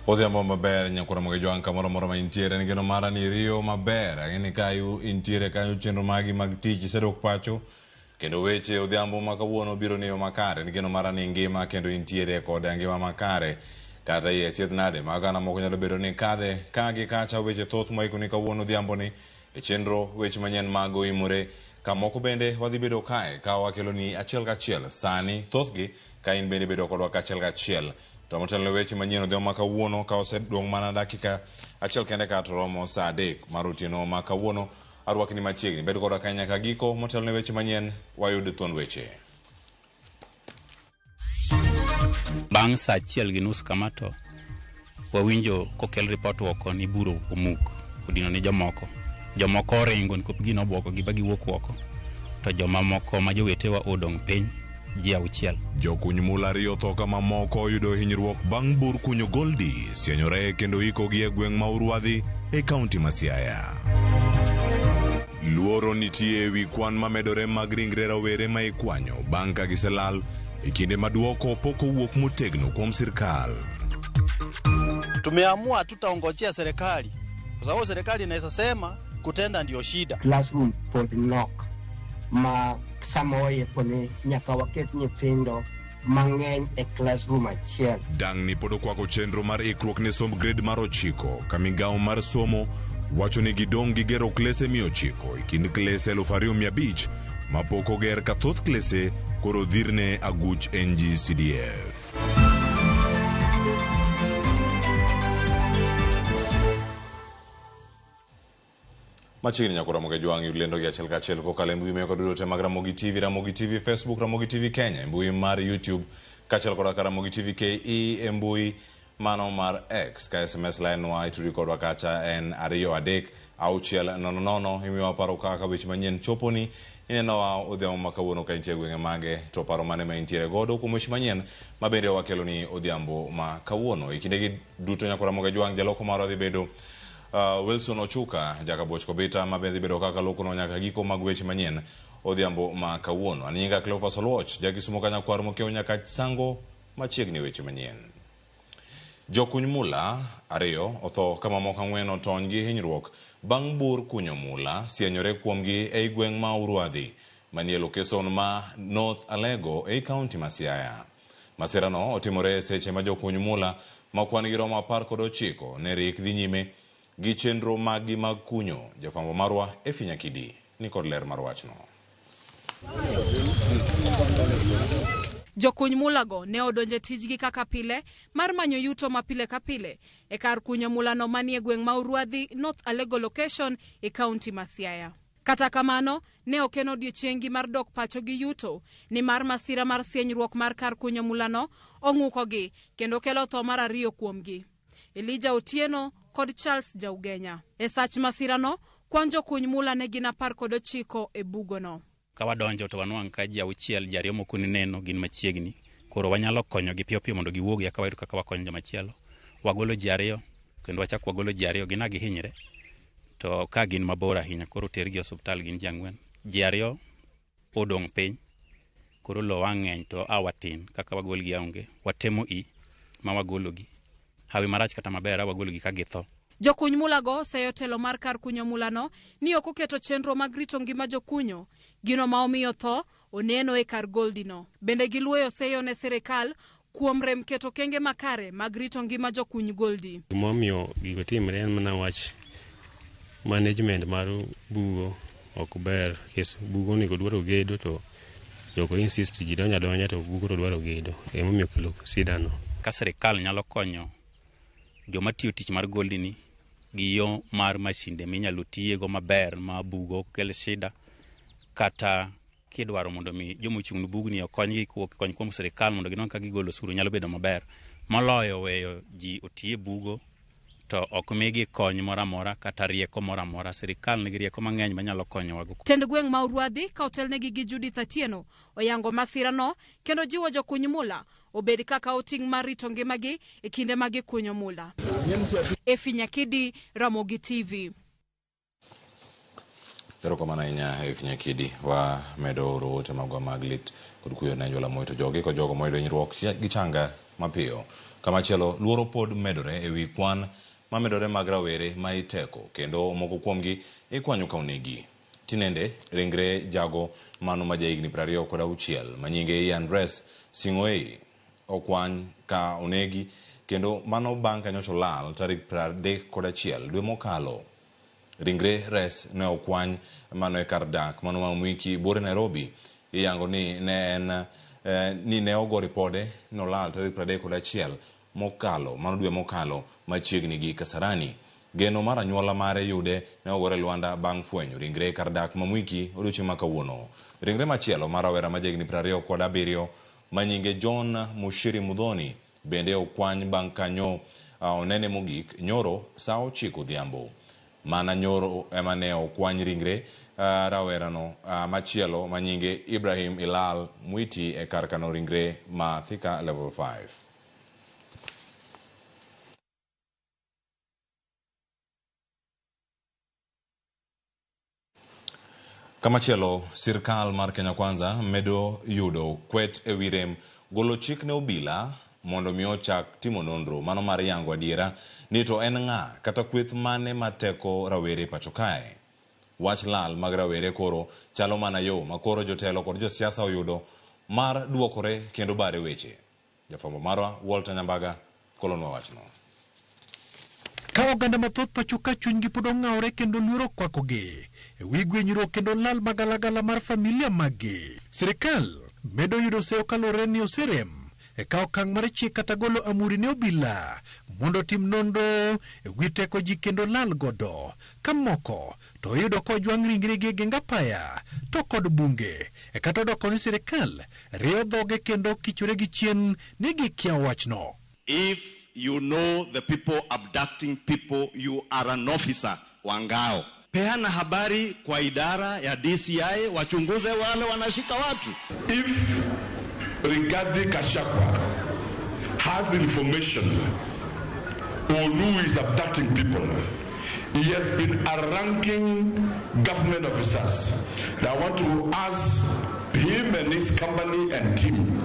Odhiambo maber nyakwar Ramogi Jwang' kamoro amora ma intiere en geno mara ni iriyo maber ang'e ni ka intiere kanyo chenro magi mag tich isedok pacho kendo weche odhiambo ma kawuono biro ni yo makare en geno mara ni ngima kendo intiere kod ngima makare kata iye achiedh nade ma gana moko nyalo bedo ni kadhe ka gi kacha weche thoth moikoni kawuono odhiambo ni e chenro weche manyien mag oimore kamoko bende wadhi bedo kae ka wakeloni achiel kachiel sani thothgi ka in bende bedo kodwa kachiel kachiel to motelo ne weche manyien odhiambo ma kawuono ka osedong' mana dakika achiel kende ka to romo saa adek mar otieno ma kawuono arwakni machiegni bed kodwa kae nyaka giko motelo ne weche manyien wayud thuond weche. Bang' saa achiel gi nus kama to wawinjo kokel ripot oko ni buro omuk odino ni jomoko. Jomoko oringo nikop gino obwogogi ba giwuok oko to jomamoko ma jowetewa odong' piny ji auchiel. Jokuny mula ariyo tho ka mamoko oyudo hinyruok bang' bur kunyo goldi sienyore kendo ikogi e gweng' ma Urwadhi e kaunti ma Siaya. Luoro nitie ewi kwan mamedore mag ringre rawere ma ikwanyo bang' ka giselal e kinde ma duoko pok owuok motegno kuom sirkal. Tumeamua tutaongojea serikali kwa sababu serikali inaweza sema kutenda ndio shida. Classroom pod nok ma sama wayepo ni nyaka waket nyithindo mang'eny e classroom achiel. Dang'ni pod okwako chenro mar ikruok ne somb grade mar ochiko ka migawo mar somo wacho ni gidong' gi gero klese 900 e kind klese 2500 mapok oger ka thoth klese koro dhirne aguch NGCDF. Machiegni nyako Ramogi Jwang' yud lendo gi achiel kachiel kokalo e mbui mekwa duto te mag Ramogi TV, Ramogi TV Facebook, Ramogi TV Kenya, e mbui mar YouTube kaachiel koda ka Ramogi TV KE e mbui mano mar X. Ka SMS line wa itudi kodwa kacha en 23600 imiyowa paro kaka weche manyien choponi. Inenowa odhiambo ma kawuono ka intie e gwenge mage to paro mane ma intiere godo kuom weche manyien ma bende wakeloni odhiambo ma kawuono. E kindegi duto nyako Ramogi Jwang' jaloko marwa dhi bedo Wilson Ochuka, Jakaboch Kobita ma bende dhi bedo kaka lokono nyaka giko mag weche manyien odhiambo ma kawuono. An nyinga Cleophas Oluoch, jakisumo ka nyakwar mokiewo nyaka sango machiegni weche manyien. Jokuny mula ariyo otho ka mamoko ang'wen otony gi hinyruok bang' bur kunyo mula sienyore kuomgi ei gweng' ma Urwadhi manie lokeson ma North Alego ei kaunti ma Siaya. Masirano otimore e seche ma jokuny mula ma kwan gi romo 19 ne rik dhi nyime gi chenro maggi mag kunyo. Jafwambo marwa Effie Nyakidi ni kod ler mar wachno. Jokuny mulago ne odonjo e tijgi kaka pile mar manyo yuto ma pile ka pile e kar kunyo mulano manie gweng' ma Urwadhi, North Alego location e kaunti ma Siaya. Kata kamano, ne ok en odiechieng'gi mar dok pacho gi yuto, nimar masira mar sienyruok mar kar kunyo mulano ong'ukogi kendo kelo tho mar ariyo kuomgi. Elijah Otieno kod Charles Jaugenya. E sach masirano, kwan jokuny mula ne gin 19 e bugono. Ka wadonjo to wanwang' ka ji auchiel, ji ariyo moko neno gin machiegni. Koro wanyalo konyogi piyo piyo mondo giwuogi eka wayud kaka wakonyo jomachielo. Wagolo ji ariyo, kendo wachak wagolo ji ariyo, gin gihinyre. To ka gin mabor ahinya, koro tergi e osiptal gin ji ang'wen. Ji ariyo odong' piny, koro lowo ang' ng'eny to a watin, kaka wagolgi aonge. Watemo i ma wagologi. Hawi marach kata maber, a wagologi ka githo. Jokuny mulago oseyo telo mar kar kunyo mulano ni ok oketo chenro mag rito ngima jokunyo, gino ma omiyo tho oneno e kar goldino. Bende giluoyo seyo ne sirikal kuom rem keto kenge makare mag rito ngima jokuny goldi. Gimomiyo gigo timre en mana wach management mar bugo ok ber. Nikech bugo onego dwaro gedo to joko insist ji donjo adonja to bugo to dwaro gedo. Emomiyo okelo shida no. Ka sirikal nyalo konyo joma tiyo tich mar goldi ni gi yo mar mashinde minyalo tiyego maber ma bugo ok kel shida, kata kidwaro mondo mi joma ochung' ne bugni okonygi kowuok kony kuom sirikal mondo ginwang' kaka gigolo osuru nyalo bedo maber moloyo weyo ji otiye bugo To ok migi kony moro amora kata rieko moro amora. Sirikal nigi rieko mang'eny manyalo konyowago. Tend gweng' ma Urwadhi ka otelnegi gi Judith Atieno oyango masirano kendo jiwo jokuny mula obed kaka oting' mar rito ngimagi e kinde ma gikunyo mula. Efi Nyakidi, Ramogi TV. Erokamano ahinya Efi Nyakidi. Wamedo oro ote magwa mag lit kod kuyo ne anyuola moito jogi kod jogo moyudo hinyruok gichanga mapiyo. Kamachielo, luoro pod medore ewi kwan mamedore mag rawere ma iteko kendo moko kuomgi ikwanyo ka onegi. Tinende, ringre jago mano ma jahigni 26 manyinge Ian Res Sing'oei okwany ka onegi kendo mano bang' ka nyocha olal tarik 31 dwe mokalo. Ringre Res ne okwany mano e kar dak mano ma Mwiki buore Nairobi. Iyango ni ne en ni ne ogo ripode nolal tarik 31 mokalo mano dwe mokalo machiegni gi Kasarani. Geno mar anyuola mare yude ne ogore lwanda bang' fwenyo ringre kar dak ma Mwiki odiochieng' ma kawuono. Ringre machielo mar rawera ma jahigni 27 manyinge John Mushiri Muthoni bende okwany bang' kanyo onene mogik nyoro saa 9 odhiambo. Mana nyoro ema ne okwany ringre rawerano machielo manyinge Ibrahim Ilal Mwiti e kar kano ringre ma Thika Level 5. Kamachielo, sirkal mar Kenya Kwanza medo yudo kwet ewi rem golo chik ne obila mondo mi ochak timo nonro mano mar yango adiera ni to en ng'a kata kweth mane mateko rawere pacho kae. Wach lal mag rawere koro chalo mana yo ma koro jotelo kod josiasa oyudo mar duokore kendo bare weche. Jafwambo marwa Walter Nyambaga kolonwa wachno. Ka oganda mathoth pacho ka chunygi pod ong'awore kendo luoro okwakogi e wi gwenyruok kendo lal magalagala mar familia maggi. Sirikal medo yudo seyo kaluwore ni oserem e kawo okang' mar chik kata golo amuri ne obila mondo otim nonro e wi teko ji kendo lal godo. Ka moko to oyudo ka ojwang' ringregi e geng apaya to kod bunge e kata odoko ni sirikal riyo dhoge kendo kichore gi chien ni gikia wachno. If you know the people abducting people, you are an officer wa ngao. Peana habari kwa idara ya DCI wachunguze wale wanashika watu. If Rigathi Gachagua has information on who is abducting people, he has been a ranking government officers. I want to ask him and his company and team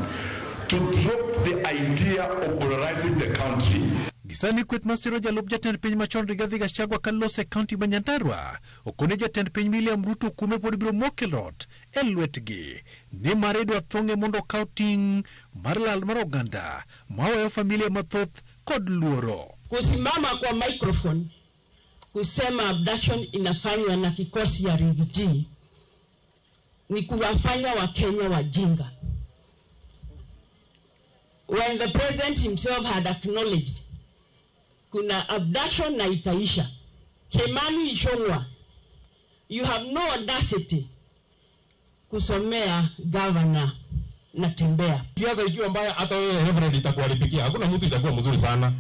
to drop the idea of polarizing the country. Gisani kweth masiro jalup jatend piny machon Rigathi Gachagua kalose e kaunti ma Nyandarua okone jatend piny William Ruto kume pod biro moke lot e lwetgi nimar idwa thong'e mondo okaw ting' mar lal mar oganda maweyo familia mathoth kod luoro. Kusimama kwa microphone kusema abduction inafanywa na kikosi ya Riggy G ni kuwafanya Wakenya wajinga. When the president himself had acknowledged kuna abduction na itaisha. Kimani Ichung'wah, you have no audacity kusomea governor Natembeya. Siasa ikiwa mbaya hata wewe Reverend itakuharibikia. Hakuna mtu itakuwa mzuri sana.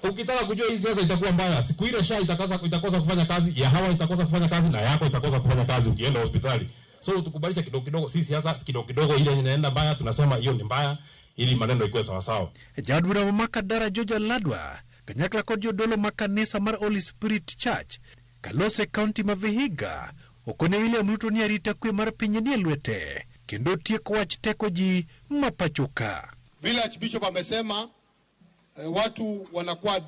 Ukitaka kujua hii siasa itakuwa mbaya, siku ile SHA itakosa kufanya kazi, ya hawa itakosa kufanya kazi na yako itakosa kufanya kazi ukienda hospitali. So tukubalisha kidogo kidogo, si siasa kidogo kidogo ile inaenda mbaya, tunasema hiyo ni mbaya ili maneno ikuwe sawa sawa. Jaod bura ma Makadara George Aladwa kanyakla kod jodolo ma kanisa mar Holy Spirit Church kalose kaunti ma Vihiga okone William Ruto ni arita kwe mar pinye nie lwete kendo tieko wach teko ji ma pacho ka. Vile Archbishop amesema watu wanakuwa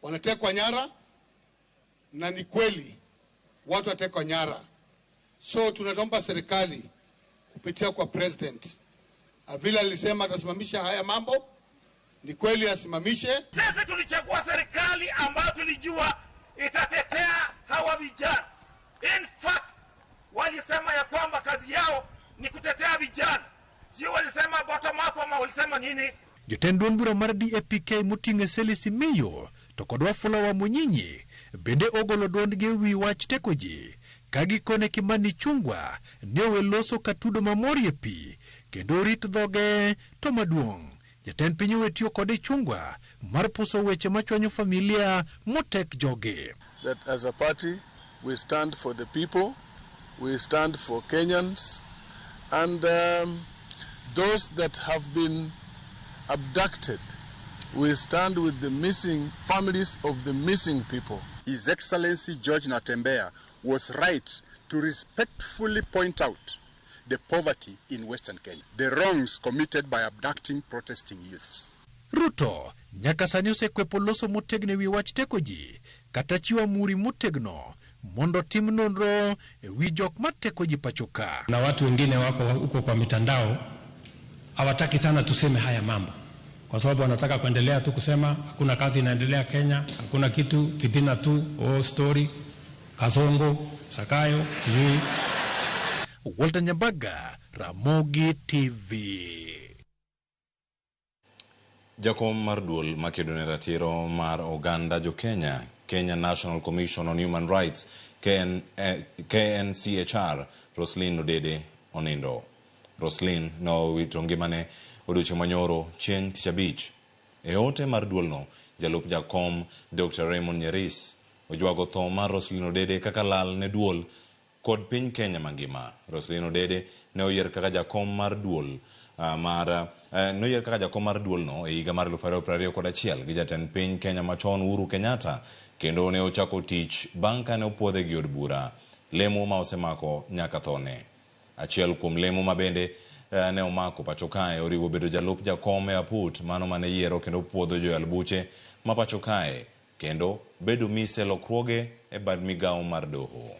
wanatekwa nyara, na ni kweli watu watekwa nyara. So tunaomba serikali kupitia kwa president, vile alisema atasimamisha haya mambo, ni kweli asimamishe. Sisi tulichagua serikali ambayo tulijua itatetea hawa vijana. In fact, walisema ya kwamba kazi yao ni kutetea vijana. Sio walisema bottom up ama walisema nini? Jotend duond bura mar DAPK moting'o Eseli Simiyu to kod Wafula wa Munyinyi bende ogolo duondgi ewi wach teko ji ka gikone Kimani Ichung'wah ni owe loso katudo mamorie pi kendo orit dhoge to maduong'. Jatend piny owe tiyo kod Ichung'wah mar puso weche machwanyo familia motek jogi. That as a party we stand for the people, we stand for Kenyans, and those that have been abducted, we stand with the missing families of the missing people. His Excellency George Natembeya was right to respectfully point out the poverty in Western Kenya, the wrongs committed by abducting protesting youths. Ruto nyaka sani osekwepo loso motegno ewi wach teko ji kata chiwo amuri motegno mondo tim nonro ewi jok mateko ji pacho ka. Na watu wengine wako huko kwa mitandao hawataki sana tuseme haya mambo, kwa sababu wanataka kuendelea tu kusema hakuna kazi inaendelea Kenya, hakuna kitu, fitina tu, oh story, Kasongo, Sakayo, sijui. Walter Nyambaga, Ramogi TV. Jakom mar duol makedo ne ratiro mar oganda jo Kenya, Kenya National Commission on Human Rights, KNCHR, Roslyn Odede onindo. Roslyn nowito ngimane odiochieng' manyoro chieng' tich abich. E ote mar duolno, jalup jakom Dr. Raymond Nyeris ojwago tho mar Roslyn Odede kaka lal ne duol kod piny Kenya mangima. Roslyn Odede ne oyier kaka jakom mar duol noyier kaka jakom mar duolno e higa mar 2021 gi jatend piny Kenya machon Uhuru Kenyatta, kendo ne ochako tich bang' kane opuodhe gi od bura. Lemo ma osemako nyaka thone. Achiel kuom lemo ma bende ne omako pacho kae oriwo bedo jalup jakom e aput mano mane yiero kendo puodho joyal buche ma pacho kae, kendo bedo mise lokruoge e bad migawo mar doho.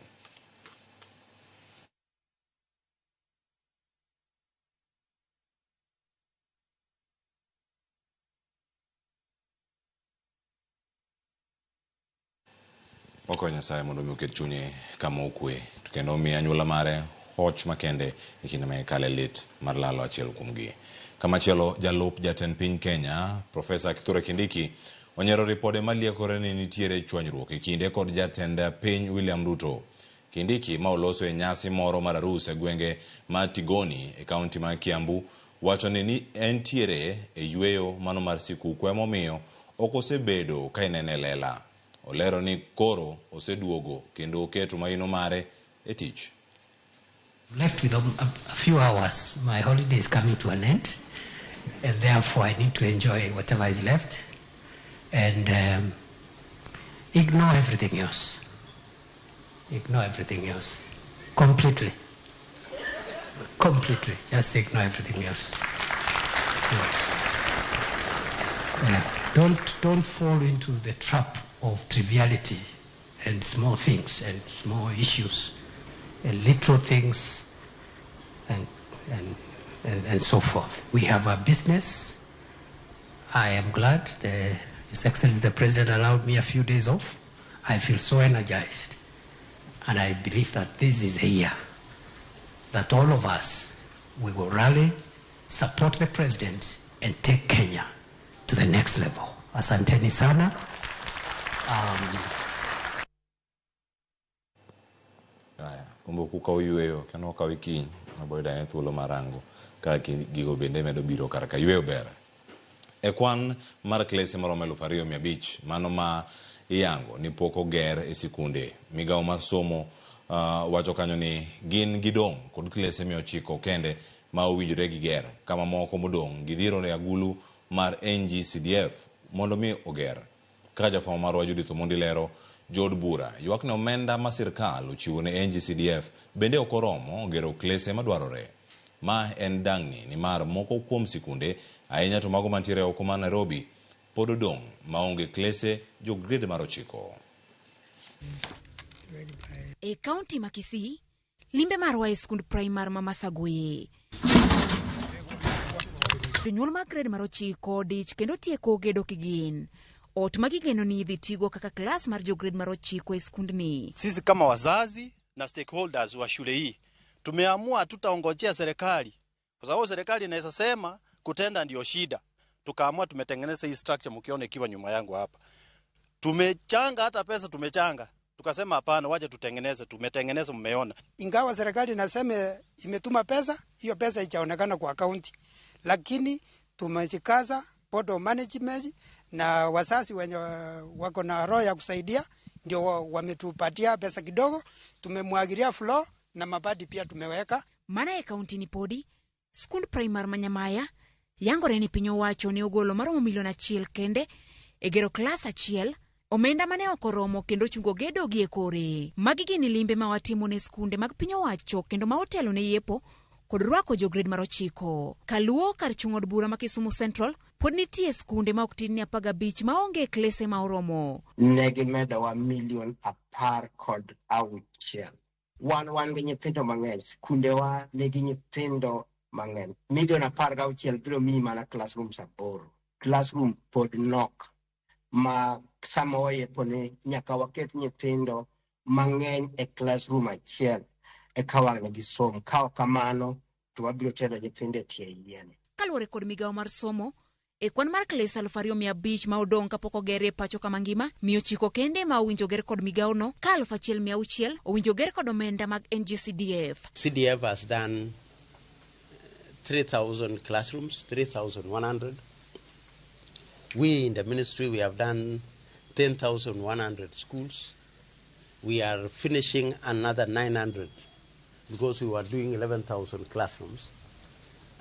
Wakwayo Nyasaye mondo mi oket chunye kama okwe to kendo omi anyuola mare hoch makende e kinde ma gikale lit mar lalo achiel kuomgi. Kamachielo, jalup jatend piny Kenya Profesa Kithure Kindiki onyiero ripode maliekore ni nitiere chwanyruok e kinde kod jatend piny William Ruto. Kindiki ma oloso e nyasi moro mar arus e gwenge ma Tigoni e kaunti ma Kiambu wacho ni entiere e yweyo mano mar sikuku emomiyo ok osebedo ka inene lela. Olero ni koro oseduogo kendo oketo maino mare e tich. Left with a few hours, my holiday is coming to an end, and therefore I need to enjoy whatever is left and ignore everything else. Ignore everything else. Completely. Completely. Just ignore everything else. Yeah. Don't fall into the trap of triviality and small things and small issues and little things and so forth. We have a business. I am glad His Excellency the President allowed me a few days off. I feel so energized. And I believe that this is the year that all of us, we will rally, support the President, and take Kenya to the next level. Asanteni sana. Aya, kumbe kuka oyweyo kendo okawe kiny maboyudo ane thuolo mar rango ka gigo bende medo biro kar ka yweyo ber. E kwan mar klese maromo 2500 mano ma iyango ni pok oger e sikunde, migawo mar somo wacho kanyo ni gin gidong' kod klese 900 kende ma owinjore gi ger, kama moko modong' gidhiro e agulu mar NGCDF mondo mi oger. Kaka jafwambo marwa Judith Omondi lero, jood bura ywak ne omenda ma sirkal ochiwo ne NGCDF bende ok oromo gero klese madwarore. Ma en dang'ni nimar moko kuom sikunde, ahinya to mago mantiere oko mar Nairobi, pod odong' maonge klese jo grade mar 9. E kaunti ma Kisii, limbe marwa e skund primar ma Masagwe. Jonyuol mag grade mar 9 dich kendo tieko gedo kigin. Ot ma gigeno ni idhi tigo kaka klas mar jo grade mar 9 e skundni. Sisi kama wazazi na stakeholders wa shule hii tumeamua tutaongojea serikali, kwa sababu serikali inaweza sema kutenda ndio shida. Tukaamua tumetengeneza hii structure mkiona ikiwa nyuma yangu hapa. Tumechanga hata pesa tumechanga. Tukasema hapana, waje tutengeneze, tumetengeneza mmeona. Ingawa serikali inasema imetuma pesa, hiyo pesa haijaonekana kwa account. Lakini tumejikaza board of management na wazazi wenye wako na roho ya kusaidia ndio wametupatia pesa kidogo, tumemwagilia floor na mabati pia tumeweka. Mana e kaunti ni podi, skund primar ma Nyamaya yangore ni piny owacho ne ogolo maromo milion 1 kende e gero klas 1, omenda mane ok oromo kendo chungo gedo gi e kore. Magi gin limbe ma watimo ne skunde mag piny owacho kendo ma otelo ne yepo kod rwako jo grade mar 9. Kaluo kar chung' od bura ma Kisumu Central, pod nitie skunde ma ok tin ni 15 maonge klese ma oromo. Ne gimedowa milion 16. Wan gi nyithindo mang'eny, skundewa nigi nyithindo mang'eny. Milion 16 biro miyi mana classrooms 8. Classroom pod nok ma sama wayepo ni nyaka waket nyithindo mang'eny e classroom achiel eka wang' gisom. Ka ok kamano to wabiro tero nyithindo e tie yien. Kaluwore kod migawo mar somo, e kwan mar kles 2500 ma odong' kapok oger e pacho kama ngima, 900 kende ma owinjo ger kod migawono, ka 1600 owinjo ger kod omenda mag NGCDF. CDF has done 3,000 classrooms, 3,100. We in the ministry, we have done 10,100 schools. We are finishing another 900 because we were doing 11,000 classrooms.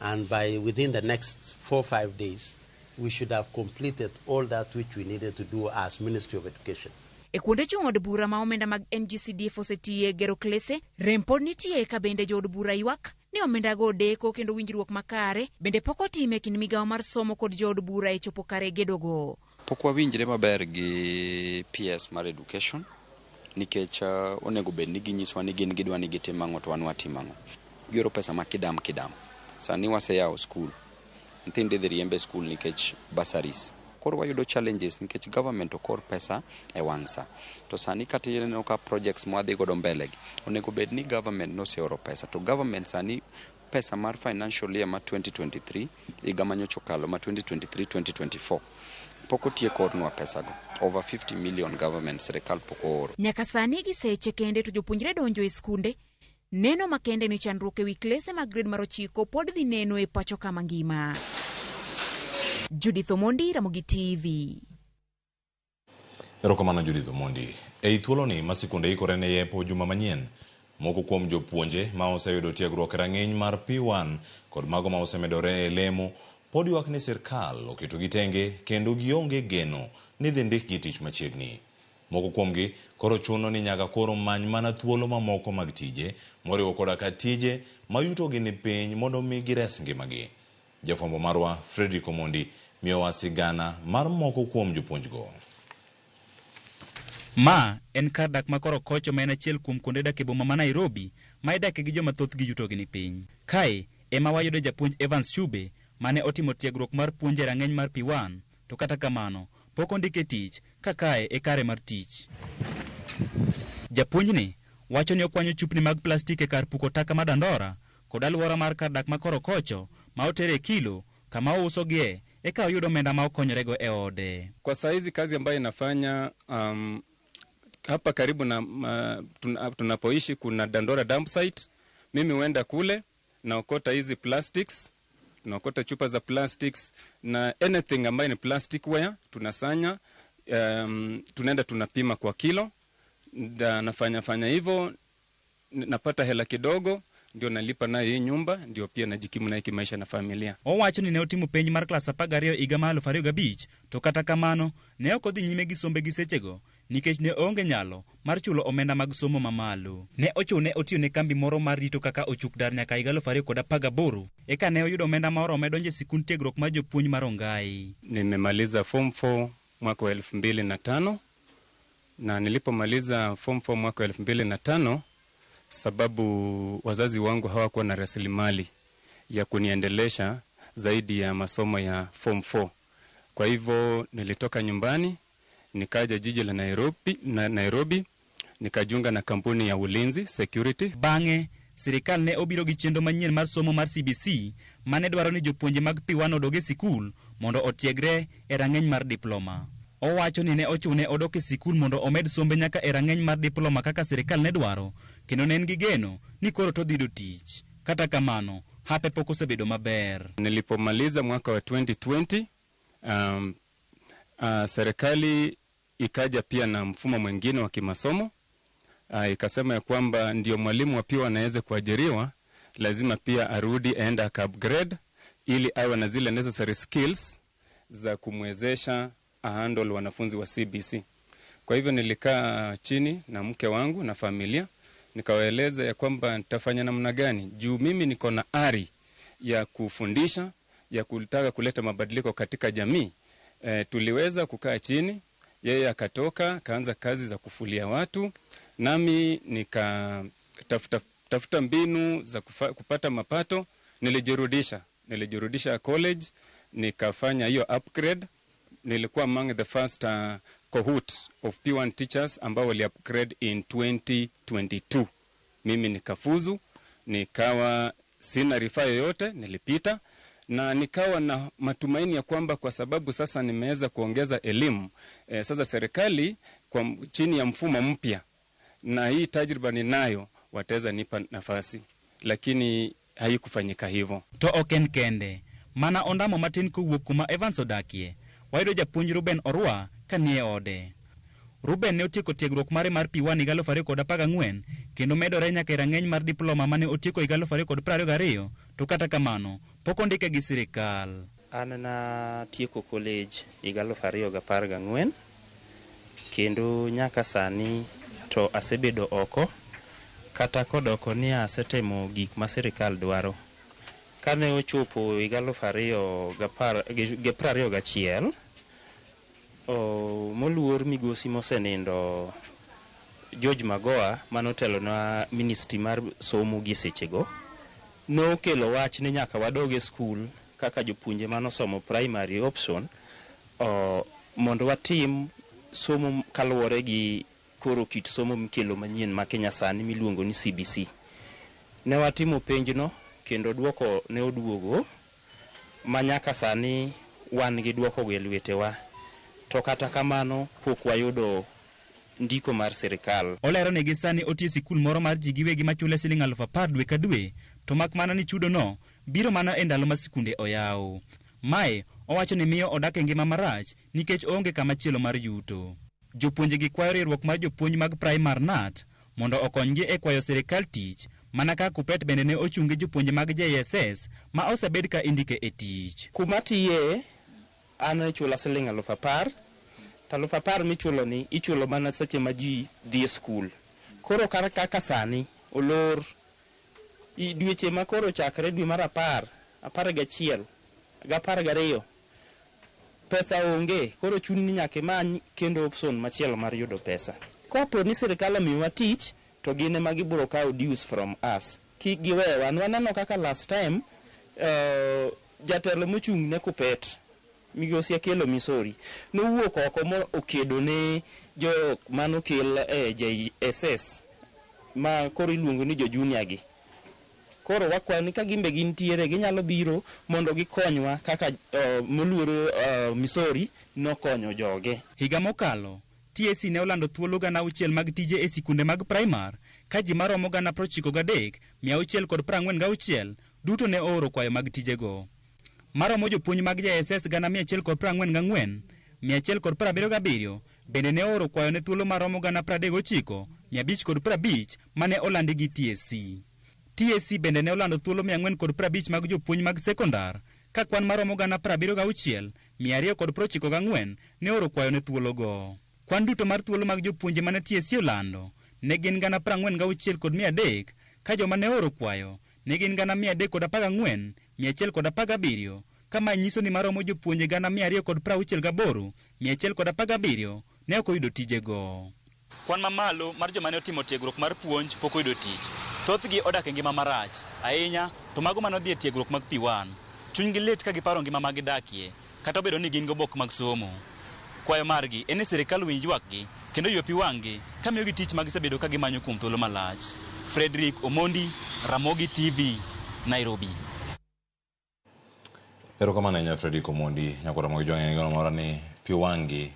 And by within the next 4 or 5 days, we should have completed all that which we needed to do as Ministry of Education. E kuonde chung' od bura ma omenda mag NGCDF osetiye gero klese, rem pod nitie ka bende jood bura ywak ni omenda go deko kendo winjruok makare bende pok otime e kind migawo mar somo kod jood bura e chopo kare gedogo. Pok wawinjre maber gi PS mar Education nikech onego bed ni ginyiswa ni gin gidwa ni gitim ang'o to wan watim ang'o. Gioro pesa ma kidam kidam. Sani waseyawo skul. Nyithindo idhi riemb e skul nikech bursaries. Koro wayudo challenges nikech government ok or pesa e wang' sa. To sani kata ineno ka projects mwadhi godo mbele gi, onego bed ni government noseoro pesa. To government sani pesa mar financial year ma 2023, higa manyocha okalo ma 2023-2024, pok otieko ornwa pesago. Over 50 million government sirikal pok ooro. Nyaka sani gi seche kende to jopuonjre donjo e skunde. Neno makende ni chandruok ewi klese mag grade mar 9 pod dhi neno e pacho kama ngima. Judith Omondi, Ramogi TV. Erokamano Judith Omondi. Ei thuoloni ma sikunde ikore ne yepo juma manyien, moko kuom jopuonje ma oseyudo tiegruok e rang'iny mar P1 kod mago ma osemedore e lemo pod ywak ni sirkal oketogi tenge kendo gionge geno ni dhi ndikgi tich machiegni. Moko kuomgi koro chuno ni nyaka koro many mana thuolo mamoko mag tije moriwo koda ka tije ma yutogi ni piny mondo mi gires ngimagi. Jafwambo marwa Fredrick Omondi miyowa sigana mar moko kuom jopuonjgo. Ma en kar dak ma Korokocho ma en achiel kuom kuonde dak e boma ma Nairobi ma idake gi joma thothgi yutogi ni piny. Kae ema wayudo japuonj Evans Shube mane otimo tiegruok mar puonj e rang'iny mar P1 to kata kamano pok ondike tich ka kae e kare mar tich. Japuonjni wacho ni okwanyo chupni mag plastik e kar puko taka ma Dandora kod alwora mar kar dak ma Korokocho ma otere e kilo kama ousogie eka oyud omenda ma okonyorego e ode. Kwa saizi kazi ambayo inafanya hapa karibu na tunapoishi kuna Dandora dump site. Mimi huenda kule naokota hizi plastics, tunaokota chupa za plastics na anything ambayo ni plasticware tunasanya, tunaenda tunapima kwa kilo. Nafanya fanya hivyo, napata hela kidogo ndio nalipa nayo hii nyumba, ndio pia najikimu nayo kimaisha na familia. Owacho ni ne otimo penj mar klas 12 higa mar 2005 to kata kamano ne ok odhi nyime gi sombe gi sechego nikech ne oonge nyalo mar chulo omenda mag somo mamalo. Ne ochune otiyo ne kambi moro mar rito kaka ochuk dar nyaka higa 2018 eka ne oyudo omenda ma orome donjo e sikund tiegruok mar jopuonj mar Rongai. Nimemaliza form 4 mwaka wa 2005 na nilipomaliza form 4 mwaka wa 2005, sababu wazazi wangu hawakuwa na rasilimali ya kuniendelesha zaidi ya masomo ya form 4. Kwa hivyo nilitoka nyumbani nikaja jiji la Nairobi nikajiunga na kampuni ya ulinzi security. Bang'e sirikal ne obiro gi chenro manyien mar somo mar CBC mane dwaro ni jopuonje mag P1 odog e sikul mondo otiegre e rang'iny mar diploma. Owacho ni ne ochune odok e sikul mondo omed sombe nyaka e rang'iny mar diploma kaka sirikal ne dwaro, kendo ne en gi geno ni koro to dhi yudo tich. Kata kamano, hape pok osebedo maber. Nilipomaliza mwaka wa 2020, Serikali ikaja pia na mfumo mwingine wa kimasomo, ikasema ya kwamba ndio mwalimu wa P1 aweze kuajiriwa, lazima pia arudi aende aka upgrade ili awe na zile necessary skills za kumwezesha ahandle wanafunzi wa CBC. Kwa hivyo nilikaa chini na mke wangu na familia, nikawaeleza ya kwamba nitafanya namna gani juu mimi niko na ari ya kufundisha, ya kutaka kuleta mabadiliko katika jamii. Tuliweza kukaa chini, yeye akatoka akaanza kazi za kufulia watu, nami nikatafuta tafuta mbinu za kupata mapato. Nilijirudisha college, nikafanya hiyo upgrade. Nilikuwa among the first cohort of P1 teachers ambao wali upgrade in 2022. Mimi nikafuzu, nikawa sina rifaa yoyote, nilipita na nikawa na matumaini ya kwamba kwa sababu sasa nimeweza kuongeza elimu, sasa serikali kwa chini ya mfumo mpya na hii tajriba ninayo wataweza nipa nafasi, lakini haikufanyika hivyo. To ok en kende, mana ondamo matin kowuok kuma Evans odakie, wayudo japuonj Ruben Orwa kanie ode. Ruben ne otieko tiegruok mare mar P1 higa 2014 kendo medore nyaka e rang'iny mar diploma mane otieko higa 2022, to kata kamano pok ondike gi sirikal. An natieko college higa 2014 kendo nyaka sani to asebedo oko, kata kodoko ni asetemo gik ma sirikal dwaro. Kane ochopo higa 2021, moluor migosi mosenindo George Magoha manotelonwa ministry mar somo gi sechego, nokelo wach ni nyaka wadog e skul kaka jopuonje manosomo primary option, mondo watim somo kaluwore gi koro kit somo mikelo manyien ma Kenya sani miluongo ni CBC. Ne watimo penjno kendo duoko ne oduogo ma nyaka sani wan gi duoko go e lwetewa, to kata kamano pok wayudo ndiko mar sirikal. Olero ni gi sani otiyo sikul moro mar ji giwegi machule siling 10,000 dwe ka dwe, to mak mana ni chudo no biro mana e ndalo ma sikunde oyaw. Mae owacho ni miyo odak e ngima marach nikech oonge kama chielo mar yuto. Jopuonje gi kwayo riwruok mar jopuonj mag Primar KNUT mondo okonygi e kwayo sirikal tich, mana kaka Kuppet bende ne ochung' gi jopuonje mag JSS ma osebed ka indike e tich. Kuma tiye an ichula siling 10,000, to 10,000 michulo ni ichulo mana seche ma ji dhi e skul. Koro kar kaka sani olor dweche ma koro chakre dwe mar 10, 11, 12, pesa onge, koro chuni ni nyaka imany kendo option machielo mar yudo pesa. Kapo ni sirikal omiyowa tich, to gin ema gibiro kawo dues from us. Kik giwewa. Nwaneno kaka last time, jatelo mochung' ne Kuppet, migosi Akelo Misori, nowuok oko mo okedo ne jok manokel e JSS ma koro iluongo ni jo junior gi. Koro wakwayo ni ka gimbe gintiere ginyalo biro mondo gikonywa kaka moluoro Misori nokonyo joge. Higa mokalo, TSC ne olando thuolo 6,000 mag tije e sikunde mag primar ka ji maromo 93,646 duto ne ooro kwayo mag tijego. Maromo jopuonj mag JSS 144, 177 bende ne ooro kwayo ne thuolo maromo 39,550 mane olandi gi TSC. TSC bende ne olando thuolo 450 mag jopuonj mag sekondar ka kwan maromo 76,294 ne ooro kwayo ne thuologo. Kwan duto mar thuolo mag jopuonje mane TSC olando ne gin 46,300 ka joma ne ooro kwayo ne gin 314,117, kama nyiso ni maromo jopuonje 268,117 ne ok oyudo tijego. Kwan mamalo mar joma ne otimo tiegruok mar puonj pok oyudo tich. Thothgi odak e ngima marach ahinya, to mago mane odhi e tiegruok mag P1 chunygi lit ka giparo ngima ma gidakie, kata obedo ni gin gi obok mag somo. Kwayo margi en ni sirikal winj ywakgi kendo ywe pi wang'gi ka miyogi tich ma gisebedo ka gimanyo kuom thuolo malach. Frederick Omondi, Ramogi TV, Nairobi. Erokamano ahinya Frederick Omondi. Nyakwar Ramogi Jwang' en gimoro amora ni pi wang'gi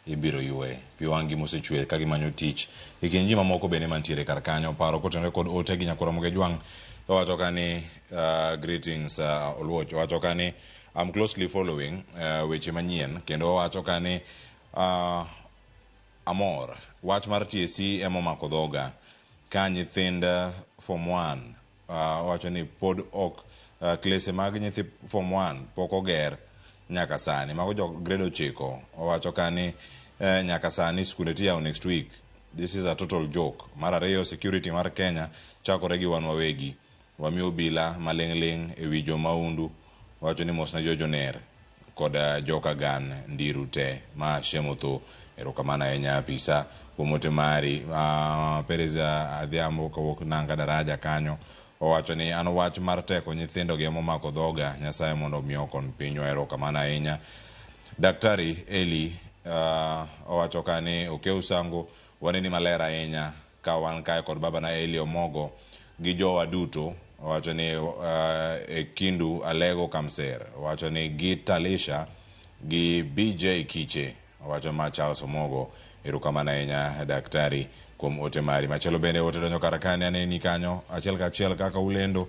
ibiro ywe. Pi wang'gi mosechwer ka gimanyo tich. E kind ji mamoko bende mantiere kar kanyo, paro kotenore kod ote gi Nyakwar Ramogi Jwang' owacho ka ni greetings, Oluoch owacho ka ni I'm closely following weche manyien kendo owacho ka ni amor wach mar TSC ema omako dhoga ka nyithind form 1 owacho ni pod ok klese mag nyithi form 1 pok oger nyaka sani. Mago jo grade 9 owacho ka ni nyaka sani skunde tiyawo next week. This is a total joke. Mar ariyo, security mar Kenya chakore gi wan wawegi. Wamiyo obila maling'ling' ewi jo maundu. Wacho ni mosna jo Joner kod joka Gan Ndiru te ma Shemotho. Erokamano ahinya apisa kuom ote mari. Perez Adhiambo kawuok Nanga Daraja kanyo owacho ni an wach mar teko nyithindo gi emomako dhoga. Nyasaye mondo omi okony pinywa. Erokamano ahinya. Daktari Eli owacho ka ni Okew Sango waneni maler ahinya ka wan kae kod babana Eli Omogo gi jowa duto. Owacho ni e Kindu Alego Kamser. Owacho ni gi Talisha gi BJ Kiche. Owacho ma Charles Omogo. Erokamano ahinya daktari kuom ote mari. Machielo bende ote donjo kar kani aneni kanyo achiel kachiel kaka ulendo.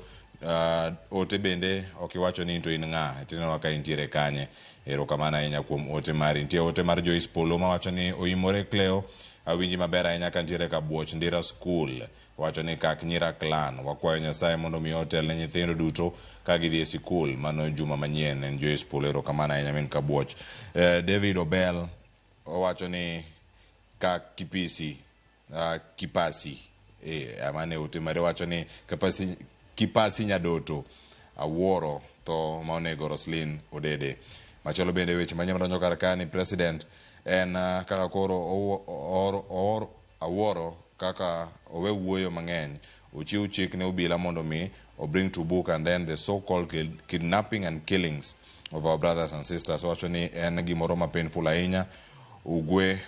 Ote bende ok iwacho ni to in ng'a, tineno ka intiere kanye. Erokamano ahinya kuom ote mari. Nitie ote mar Joyce Polo mawacho ni oimore Cleo, awinji maber ahinya ka ntiere ka Buoch Ndira School. Wacho ni kak Nyira Clan. Wakwayo Nyasaye mondo mi otel ne nyithindo duto ka gidhi e sikul. Mano juma manyien en Joyce Polo. Erokamano ahinya min Kabuoch. David Obel owacho ni kak Kipisi, Kipasi. Amane ote mare wacho ni Kipasi Nyadoto awuoro tho ma onego Roslyn Odede. Machielo bende weche manyien madonjo kar ka ni president en kaka koro awuoro kaka owe wuoyo mang'eny, ochiw chik ne obila mondo mi o bring to book and then the so-called kidnapping and killings of our brothers and sisters. Wacho ni en gimoro ma painful ahinya. Ugwe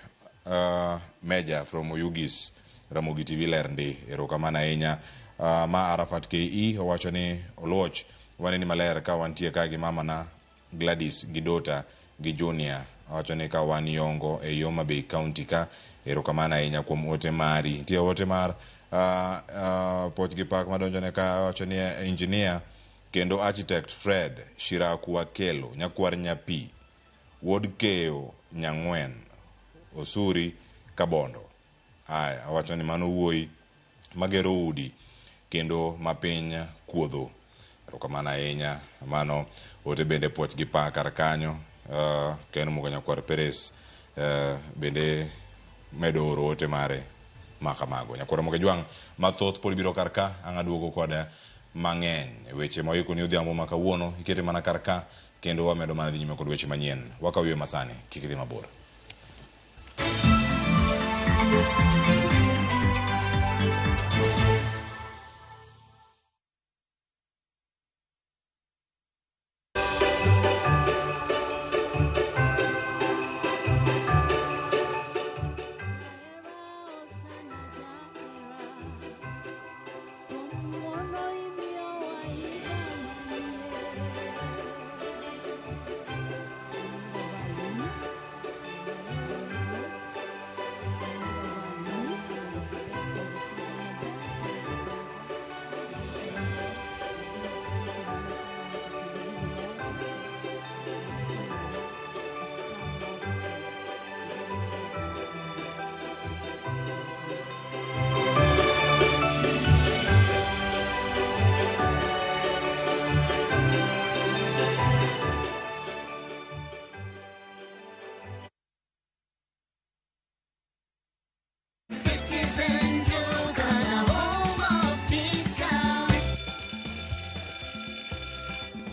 Meja from Oyugis Ramogi TV ler ndi. Erokamano ahinya. Ma Arafat KE owacho ni Oluoch waneni maler ka wantie ka gi mamana Gladys gi Dota gi Junior. Owacho ni ka wan Yongo e Homa Bay County ka. Erokamano ahinya kuom ote mari. Nitie ote mar Poch gi Pak madonjone ka owacho ni engineer kendo architect Fred Shiraku Akelo nyakwar Nyapi wuod Keyo Nyang'wen Osuri Kabondo. Aya, owacho ni mano wuoyi magero udi kendo ma piny kuodho. Erokamano ahinya. Mano ote bende Puoch gi Pak kar kanyo. Ken Muga nyakwar Perez bende medo oro ote mare ma kamago. Nyakwar Muga Jwang' mathoth pod biro kar ka, ang' aduogo kod mang'eny. Weche ma oikoni odhiambo ma kawuono ikete mana kar ka kendo wamedo mana dhi nyime kod weche manyien. Wakaw ywe masani, kik idhi mabor.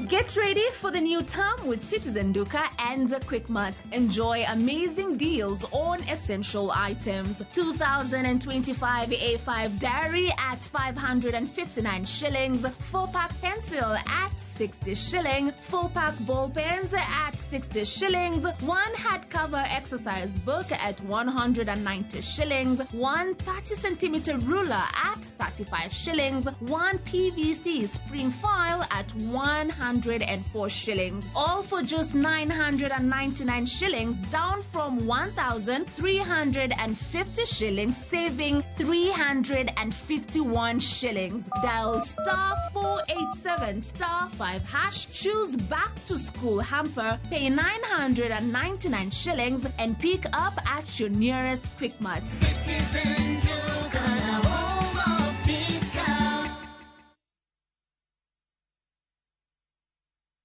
Get ready for the new term with Citizen Duka and Quickmart. Enjoy amazing deals on essential items. 2025 A5 diary at 559 shillings, 4-pack pencil at 60 shilling, 4-pack ball pens at 60 shillings, 1 hardcover exercise book at 190 shillings, 1 30 centimeter ruler at 35 shillings, 1 PVC spring file at 100 104 shillings. All for just 999 shillings, down from 1,350 shillings, saving 351 shillings. Dial star 487 star 5 hash, choose back to school hamper, pay 999 shillings and pick up at your nearest Quickmart. Citizen Duka, the home of discount.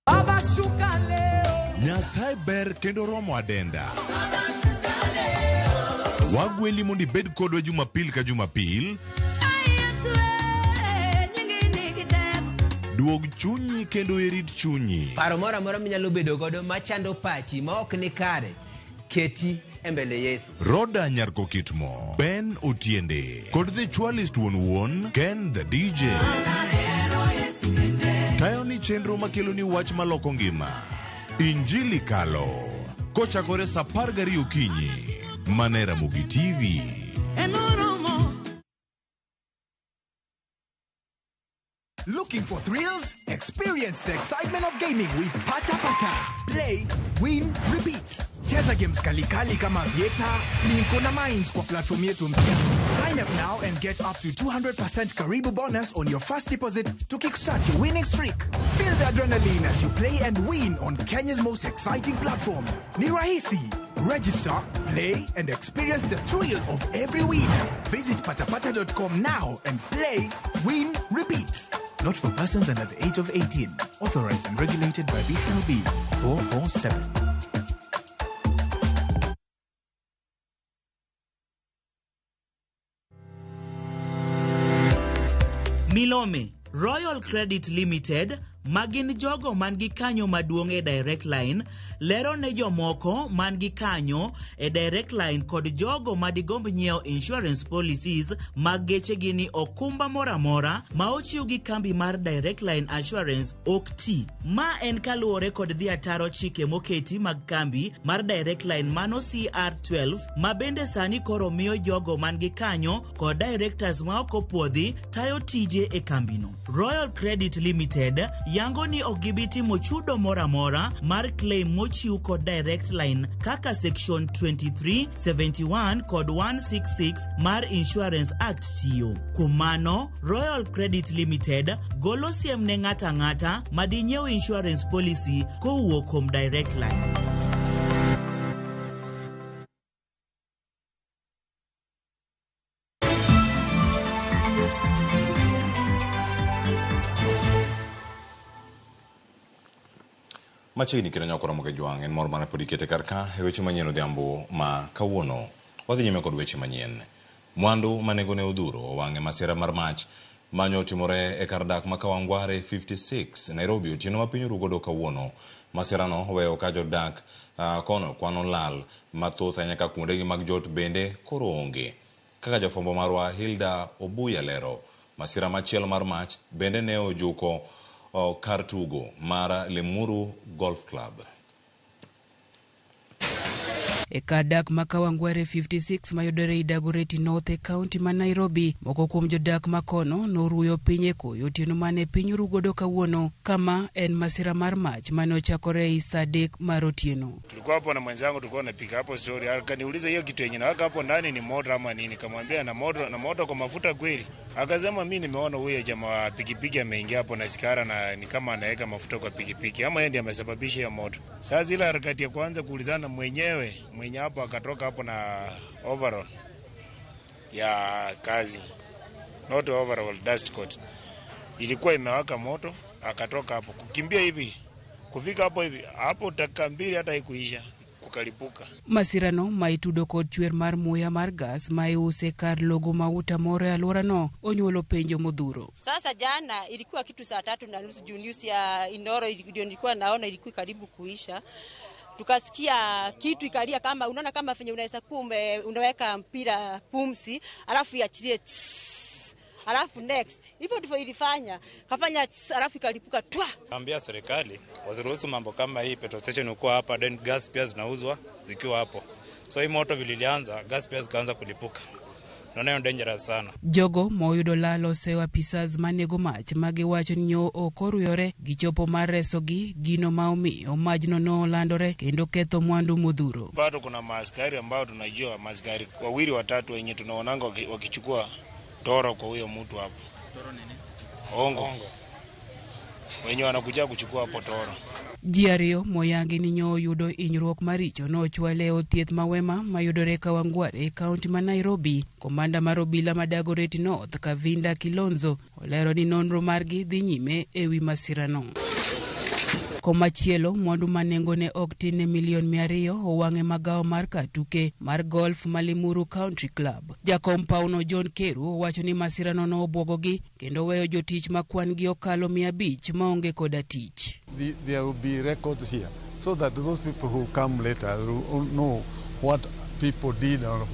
Baba shuka leo. Nyasaye ber kendo romo adenda. Wagweli mondo ibed kodwa Jumapil ka Jumapil. Duog chunyi kendo irit chunyi. Paro moro amora minyalo bedo godo machando pachi ma ok ni kare, keti e mbele Yesu. Roda Nyarko Kitmo, Ben Otiende, kod The Chwalist wuon wuon, Ken the DJ. Tayo ni chenro makelo ni wach maloko ngima. Injili Kalo. Kochakore saa 12 okinyi. Mana Ramogi TV. Looking for thrills? Experience the excitement of gaming with Pata Pata. Play, win, repeat. Cheza games kalikali kama Vieta, Linko na Mines kwa platform yetu mpya. Sign up now and get up to 200% Karibu bonus on your first deposit to kickstart your winning streak. Feel the adrenaline as you play and win on Kenya's most exciting platform. Ni rahisi. Register, play, and experience the thrill of every win. Visit patapata.com now and play, win, repeat. Not for persons under the age of 18. Authorized and regulated by BCLB 447. Milome, Royal Credit Limited magin jogo man gi kanyo maduong' e Direct Line lero ne jomoko man gi kanyo e Direct Line kod jogo madigomb nyiewo insurance policies mag gechegi ni okumba moro amora ma ochiw gi kambi mar Direct Line Assurance ok ti. Ma en kaluwore kod dhi ataro chike moketi mag kambi mar Direct Line mano CR12 ma bende sani koro miyo jogo man gi kanyo kod directors ma ok opuodhi tayo tije e kambino. Royal Credit Limited yango ni ok gibi timo chudo moro amora mar claim mochiw kod Direct Line kaka section 23, 71 kod 166 mar Insurance Act tiyo. Kuom mano, Royal Credit Limited golo siem ne ng'ato ang'ata madinyiew insurance policy kowuok kuom Direct Line. Machiegni kendo nyako Ramogi Jwang' en mor mana pod ikete kar ka e weche manyien odhiambo ma kawuono. Wadhi nyime kod weche manyien. Mwandu ma nengone odhuro owang' e masira mar mach manyo otimore e kar dak ma Kawangware 56 Nairobi otieno ma piny oru godo kawuono. Masirano oweyo ka jodak kono kwano lal mathoth ahinya ka kuondegi mag jot bende koro onge. Kaka jafwambo marwa Hilda Obuya lero, masira machielo mar mach bende ne ojuko kar tugo mar Limuru Golf Club. E kar dak ma Kawangware 56 mayudore Dagoretti North e kaunti ma Nairobi, moko kuom jodak ma kono noruyo piny e koyo otieno mane piny oru godo kawuono, kama en masira mar mach mane ochakore e saa 3 mar otieno. Tulikuwa hapo na mwenzangu, tulikuwa tunapika hapo story, akaniuliza hiyo kitu yenye naweka hapo ndani ni moto ama nini, nikamwambia na moto, na moto kwa mafuta kweli. Akasema mimi nimeona huyo jamaa wa pikipiki ameingia hapo na sigara na ni kama anaweka mafuta kwa pikipiki, ama yeye ndiye amesababisha hiyo moto. Sasa zile harakati ya kwanza kuulizana mwenyewe mwenye hapo akatoka hapo na overall ya kazi, not overall, dust coat ilikuwa imewaka moto, akatoka hapo kukimbia hivi kufika hapo hivi hapo dakika 2 hata haikuisha kukalipuka. Masirano ma itudo kod chwer mar muya mar gas ma iuse kar logo mauta moro e alworano onyuolo penjo modhuro. Sasa jana ilikuwa kitu saa 3:30 juu news ya Inoro ndio nilikuwa naona ilikuwa karibu kuisha. Tukasikia kitu ikalia kama unaona kama venye unaweza kuwa unaweka mpira pumzi alafu iachilie alafu next. Hivyo ndivyo ilifanya. Kafanya alafu ikalipuka twa. Naambia serikali wasiruhusu mambo kama hii, petrol station uko hapa, then gas pia zinauzwa zikiwa hapo. So hii moto vile ilianza, gas pia zikaanza kulipuka. Naona dangerous sana. Jogo moyudo lal oseyo apisas manego mach ma giwacho ni nyo ok oruyore gi chopo mar resogi gino ma omiyo majno nolandore kendo ketho mwandu modhuro. Bado kuna maaskari ambao tunajua maaskari wawili watatu wenye tunaonanga wakichukua toro kwa huyo mtu hapo. Toro nini? Ongo. Wenye wanakuja kuchukua hapo toro. Ji ariyo moyangi ni nyo oyudo hinyruok maricho nochwale e od thieth ma Wema mayudore Kawangware e kaunti ma Nairobi. Komanda mar obila ma Dagoretti North Kavinda Kilonzo olero ni nonro margi dhi nyime e wi masirano. Komachielo, mwandu ma nengone ok tin ne milion 200 owang' e magawo mar kar tuke mar golf ma Limuru Country Club. Jakom pawno John Keru owacho ni masirano nobwogogi kendo weyo jotich ma kwan gi okalo 500 maonge koda tich. There will be records here so that those people who come later will know what people did or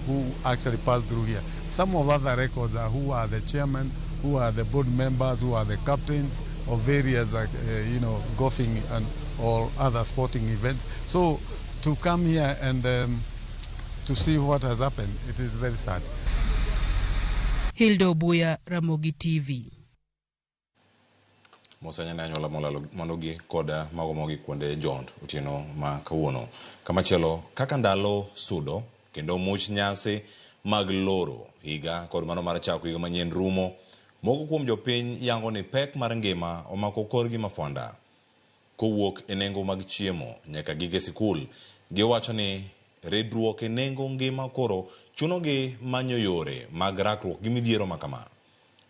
who actually passed through here. Some of other records are who are the chairman, who are the board members, who are the captains of various, golfing and or other sporting events. So to come here and to see what has happened, it is very sad. Hilda Obuya, Ramogi TV. Mosanya ne anyuola molalo mwandugi kod mago mogi kuonde jont otieno ma kawuono. Kamachielo, kaka ndalo sudo kendo much nyasi mag loro higa kod mano mar chako higa manyien rumo, moko kuom jopiny yango ni pek mar ngima omako korgi mafwanda. Kowuok e nengo mag chiemo nyaka gige sikul, giwacho ni ridruok e nengo ngima koro chunogi manyo yore mag rakruok gi midhiero ma kama.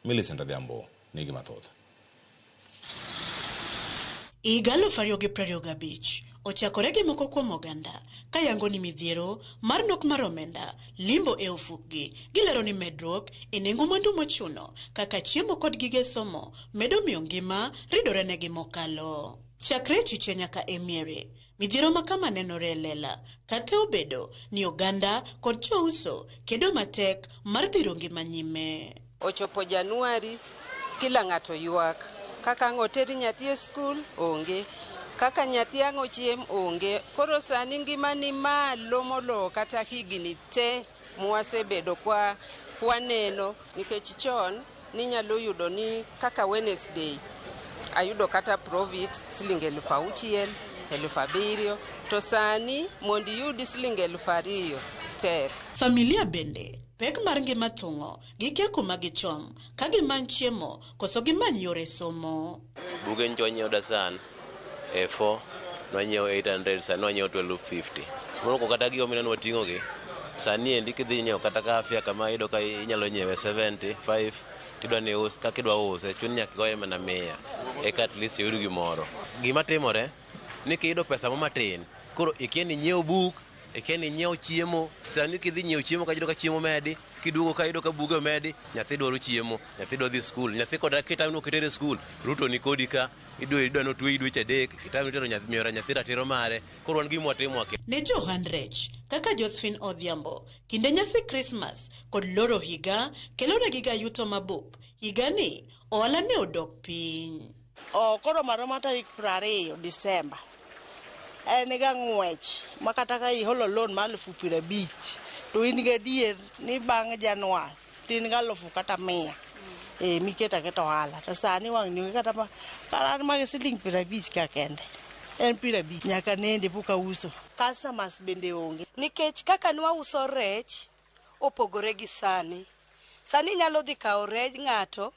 Millicent Adhiambo nigi mathoth. Higa 2025 ochakore gi moko kuom oganda kayango ni midhiero mar nok mar omenda limbo e ofukgi. Gilero ni medruok e nengo mwandu mochuno kaka chiemo kod gige somo medo miyo ngima ridore negi mokalo. Chakre chiche nyaka e miere, midhiero ma kama nenore e lela kata obedo ni oganda kod jouso kedo matek mar dhiro ngima nyime. Ochopo Januari, kila ng'ato ywak. Kaka ang' oter nyathi e skul onge, kaka nyathi ang' ochiem onge. Koro sani ngima ni malo moloyo kata higni te mwasebedo kwa kwaneno, nikech chon ninyalo yudo ni kaka Wednesday ayudo kata profit siling 6,000, 7,000, to sani mondo iyudi siling 2,000 tek. Familia bende pek mar ngima thung'o gikia kuma gichom ka gimany chiemo koso gimany yore somo. Buge ncho wanyiewo dasan A4 nwanyiewo 800 sani wanyiewo 1250. Moko kata gigo mineno wating'o gi sani endi kidhi nyiewo kata ka afya kama iyudo ka inyalo nyiewe 75 tidwa ni us kaka idwa use chuni nyaka igoye mana 100 eka at least iyud gimoro. Gima timore ni kiyudo pesa mo matin koro ikia ni inyiew buk, ikia ni inyiew chiemo. Sani kidhi nyiewo chiemo ka iyudo ka chiemo medi, kiduogo ka iyudo ka buge omedi, nyathi dwaro chiemo, nyathi dwa dhi skul, nyathi koda kitami ok itere skul, Ruto ni kodi ka idwa notweyi dweche 3, itami tero nyathi miyo nyathi ratiro mare. Koro wan gima watimo wakia. Ne johand rech kaka Josephine Odhiambo, kinde nyasi Christmas kod loro higa kelonegi ga yuto mabup. Higani ohala ne odok piny. Koro maroma tarik 20 Disemba en ga ng'wech ma kata ka iholo loan mar 50,000 to in gadier ni bang' Januar to in ga 1,000 kata 100 miketo aketa ohala. To sani wang' ni onge kata ma kara an mag siling 50 ka kende en 50 nyaka nende pok auso. Customers bende onge. Nikech kaka nwauso rech opogore gi sani. Sani inyalo dhi kawo rech ng'ato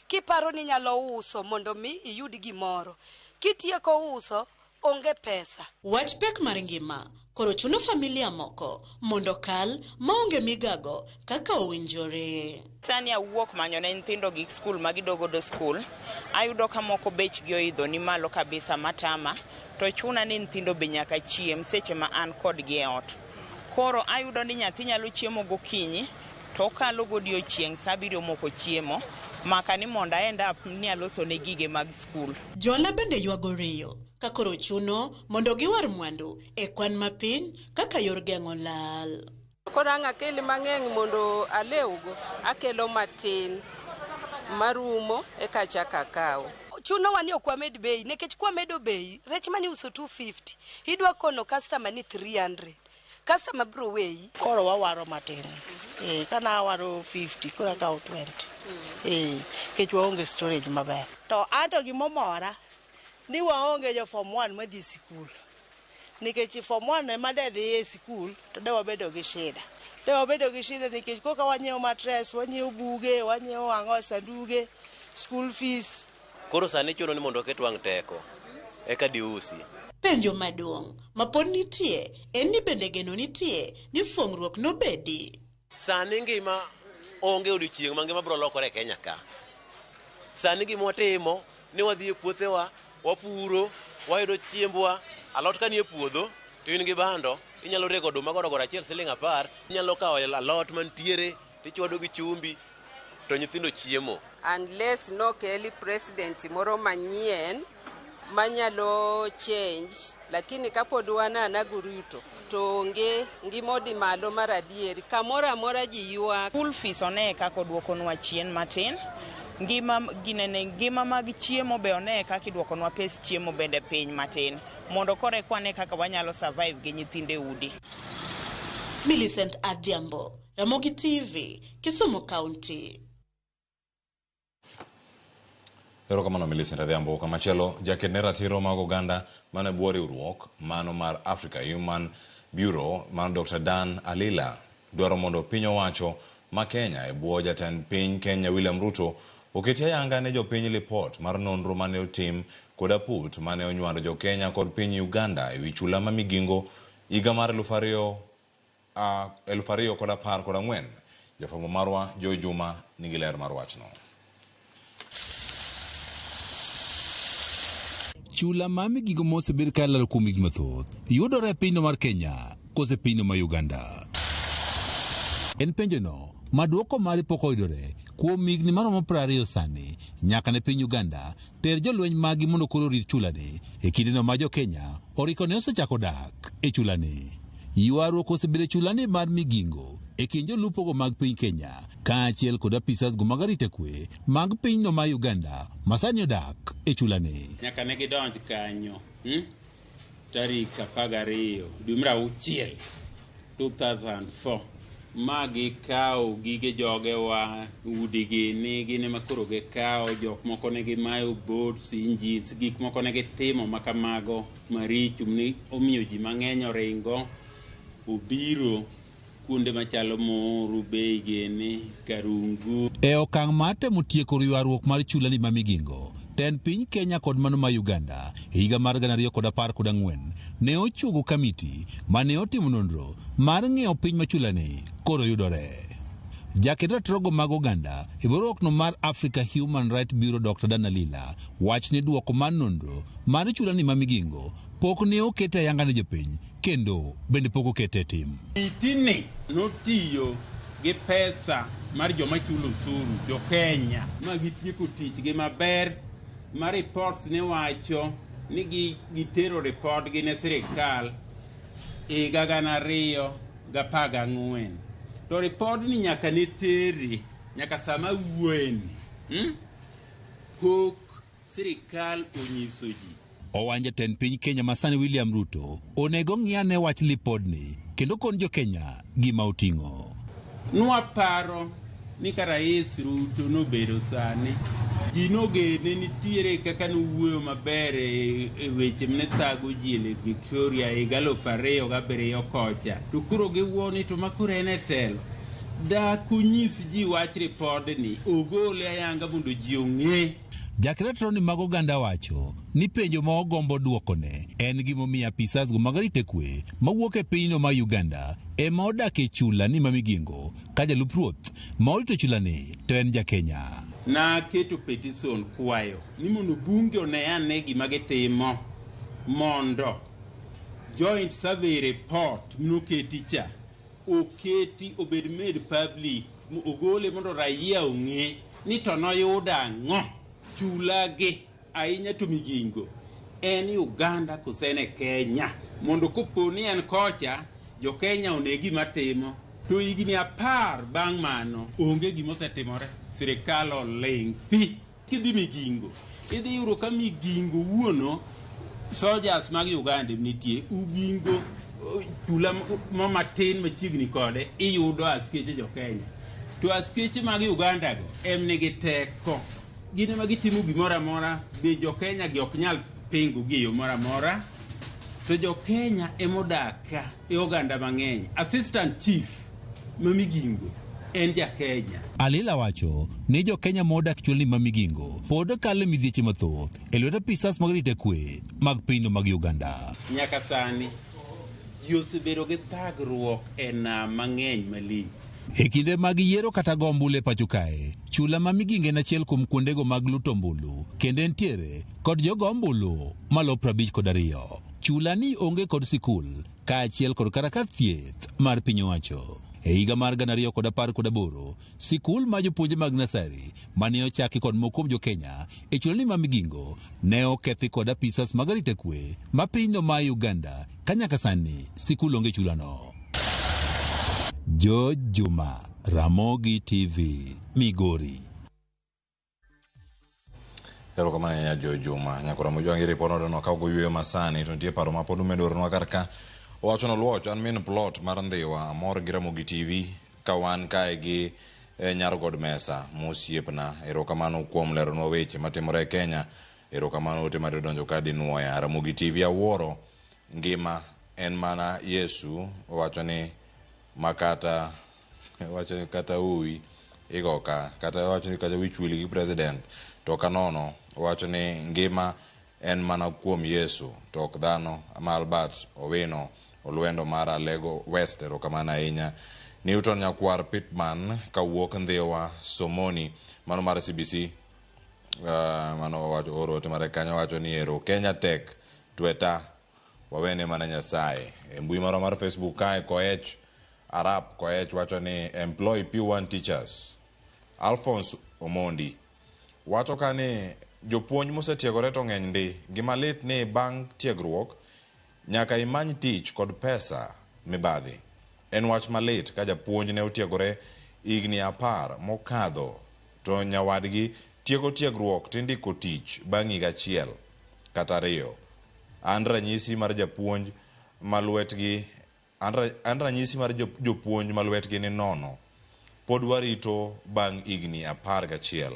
kiparo ni inyalo uso mondo mi iyud gimoro. Kitieko uso onge pesa. Wach pek mar ngima koro chuno familia moko mondo kal maonge migago kaka owinjore. Sani awuok manyo ne nyithindo gik skul ma gidogo godo skul, ayudo ka moko bechgi oidho ni malo kabisa matama, to chuna ni nyithindo be nyaka chiem seche ma an kodgi e ot. Koro ayudo ni nyathi nyalo chiemo gokinyi to okalo godiochieng' sa 7 moko chiemo, maka ni mondo aend up ni aloso ne gige mag skul. Johala bende ywago riyo ka koro chuno mondo giwar mwandu e kwan mapiny kaka yor geng'o lal. Koro ang' akel mang'eny mondo alewgo, akelo matin marumo eka achako akaw. Chunowa ni ok wamed bei, nikech kwamedo bei, rech mani uso 250, idwa kono customer ni 300, customer bro weyi. Koro wawaro matin. Kana awaro 50 koro akawo 20. Nikech waonge storage maber. To anto gimomora ni waonge jo form 1 madhi sikul. Nikech form 1 ema de dhi e sikul to de wabedo gi shida. De wabedo gi shida nikech koka wanyiewo matres, wanyiewo buge, wanyiewo ang'o sanduge, school fees. Koro sani chuno ni mondo oket wang' teko eka diusi. Penjo maduong' ma pod nitie en ni bende geno nitie ni fong'ruok nobedi. Sani ngima onge odiochieng' ma ngima biro lokore e Kenya ka. Sani gima watimo ni wadhi e puothewa, wapuro, wayudo chiembwa, alot ka nie puodho to in gi bando, inyalo rego oduma gorogoro achiel siling 10, inyalo kawo alot mantiere tichwado gi chumbi to nyithindo chiemo. Unless nokeli president moro manyien manyalo change, lakini kapod wan ana gi Ruto to onge ngima odhi malo mar adieri, kamoro amora ji ywak. School fees one kaka oduokonwa chien matin. Ngima ginene ngima mag chiemo be one kaka iduokonwa pes chiemo bende piny matin mondo koro eka wane kaka wanyalo survive gi nyithindo e udi. Millicent Adhiambo, Ramogi TV, Kisumu County. Erokamano Millicent Adhiambo. Kamachielo, jaked ne ratiro mag oganda mane bwo riwruok mano mar Africa Human Bureau mano Dr. Dan Alila dwaro mondo piny owacho ma Kenya e bwo jatend piny Kenya William Ruto oketi ayanga ne jopiny lipot mar nonro mane otim kod aput mane onywando jo Kenya kod piny Uganda ewi chula ma Migingo higa mar 2014. Jafwambo marwa Joy Juma nigi ler mar wachno. Chula ma Migingo mosebed ka ilalo kuom higni mathoth yudore e pinyno mar Kenya kose pinyno mar Uganda? En penjono ma dwoko mare pok oyudore kuom higni maromo 20 sani nyaka ne piny Uganda ter jolweny maggi mondo koro orit chulani e kindeno ma jo Kenya oriko ne osechako dak e chulani. Ywaruok osebedo e chulani mar Migingo e kind jolupogo mag piny Kenya kaachiel kod apisas go mag arita kwe mag pinyno ma Uganda ma sani odak e chulani. Nyaka ne gidonj kanyo tarik 12 dwe mar auchiel 2004 ma gikawo gige jogewa, udigi ni gin ema koro gikawo, jok moko ne gimayo boats, engines, gik moko ne gitimo makamago maricho ni omiyo ji mang'eny oringo obiro kuonde machalo Muhuru, Bei gini, Karungu. E okang' mar temo tieko ywaruok mar chulani ma Migingo, tend piny Kenya kod mano ma Uganda e higa mar 2014 ne ochuogo kamiti mane otimo nonro mar ng'iewo piny ma chulani koro yudore. Jaked ratirogo mag oganda e riwruokno mar Africa Human Rights Bureau Dr. Dan Alila wach ni duoko mar nonro mar chulani ma Migingo pok ne okete ayanga ne jopiny kendo bende pok okete e tim. Mitini notiyo gi pesa mar joma chulo osuru, jo Kenya, ma gitieko tichgi maber ma reports ne wacho ni gitero ripodgi ne sirikal higa 2014. To ripodni nyaka ne tere, nyaka sama wuoyeni, pok sirikal onyiso ji. Owanjo jatend piny Kenya masani William Ruto onego ong'i ane wach lipodni kendo kon jo Kenya gima oting'o. Nwaparo ni ka Rais Ruto nobedo sani, ji nogene nitiere kaka nowuoyo maber e weche mane thago ji e Lake Victoria higa 2007 kocha. To koro giwuo ni to ma koro en e telo. Dak onyis ji wach ripodni, ogole ayanga mondo ji ong'e. Jakeratiro mag oganda wacho ni penjo ma ogombo duokone en gimomiyo apisas go mag arita kwe mawuok e pinyno ma Uganda ema odak e chula ni ma Migingo ka jalup ruoth ma orito chulani to en ja Kenya. Naketo petition kwayo ni mondo bunge one ane gima gitimo mondo joint survey report noketi cha oketi obed made public, ogole mondo raia ong'e ni to noyudo ang'o chulagi ahinya to Migingo en Uganda kose en e Kenya, mondo kopo ni en kocha jo Kenya one gima timo. To higni 10 bang' mano onge gima osetimore, sirikal oling' thi. Kidhi Migingo idhi yudo ka Migingo wuono soldiers mag Uganda nitie, Ugingo chula mo matin machiegni kode iyudo askeche jo Kenya. To askeche mag Uganda go em nigi teko. Gin ema gitimo gimoro amora, be jo Kenya gi ok nyal pingo gi e yo moro amora. To jo Kenya emodak ka e oganda mang'eny. Assistant chief ma Migingo en ja Kenya. Alila wacho ni jo Kenya modak chulni ma Migingo pod kalo e midhieche mathoth e lwet apisas mag rita kwe mag pinyno mag Uganda. Nyaka sani ji osebedo gi thagruok e nam mang'eny malich. E kinde mag yiero kata go ombulu e pacho kae, chula ma Migingo en achiel kuom kuondego mag luto ombulu kendo entiere kod jogo ombulu malo 52. Chula ni onge kod sikul kaachiel kod kata kar thieth mar piny owacho. E higa mar 2018, sikul ma jopuonje mag nasari mane ochaki kod moko kuom jo-Kenya e chulani ma Migingo ne okethi kod apisas mag arita kwe ma pinyno ma Uganda ka nyaka sani sikul onge e chulano. George Juma, Ramogi TV, Migori. Erokamano ahinya Jo Juma. Nyakora Mojwang' iri pod nodono ka ogo yueyo masani to nitie paro ma pod umedo oronwa kar ka. Owacho noluoch an min plot mar Ndhiwa amor gi Ramogi TV ka wan kae gi nyar god mesa mosiepna. Erokamano kuom leronwa weche matimore e Kenya. Erokamano ote mar donjo ka dinuoya. Ramogi TV awuoro ngima en mana Yesu owacho ni makata owacho ni kata uwi igo ka kata owacho ni kata wich wil gi president to kanono owacho ni ngima en mana kuom Yesu to ok dhano ma Albert Owino Olwendo mar Alego West. Erokamano ahinya. Newton Nyakwar Pitman kawuok Ndhiwa Somoni mano mar CBC mano owacho oro ote mare kanyo wacho ni ero Kenya tek tweta wawene mana Nyasaye. E mbui marwa mar Facebook kae Koech Arap Koech wacho ni employ P1 teachers. Alphonse Omondi wacho ka ni jopuonj mosetiegore to ng'eny ndi. Gima lit ni bang' tiegruok nyaka imany tich kod pesa mibadhi. En wach malit ka japuonj ne otiegore higni 10 mokadho to nyawadgi tieko tiegruok tindiko tich bang' higa 1 kata 2. An ranyisi mar japuonj ma lwetgi an ranyisi mar jopuonj ma lwetgi ni nono. Pod warito bang' higni 11.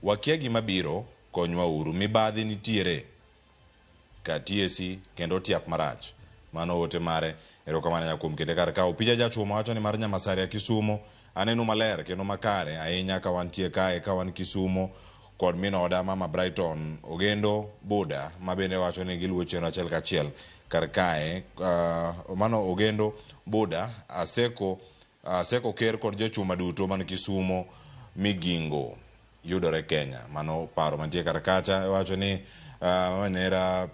Wakia gima biro, konywa uru. Mibadhi nitiere ka TSC kendo tiap marach. Mano ote mare. Erokamano ahinya kuom kete kar ka. Opija Jachuma wacho ni mar Nyamasaria Kisumo aneno maler kendo makare ahinya ka wantie kae ka wan Kisumo kod min oda Mama Brighton Ogendo Buda ma bende wacho ni giluwo chenro achiel kachiel kar kae. Mano Ogendo Buda Aseko ker kod jochuma duto man Kisumo Migingo yudore Kenya. Mano paro mantie kar kacha. Wacho ni Nera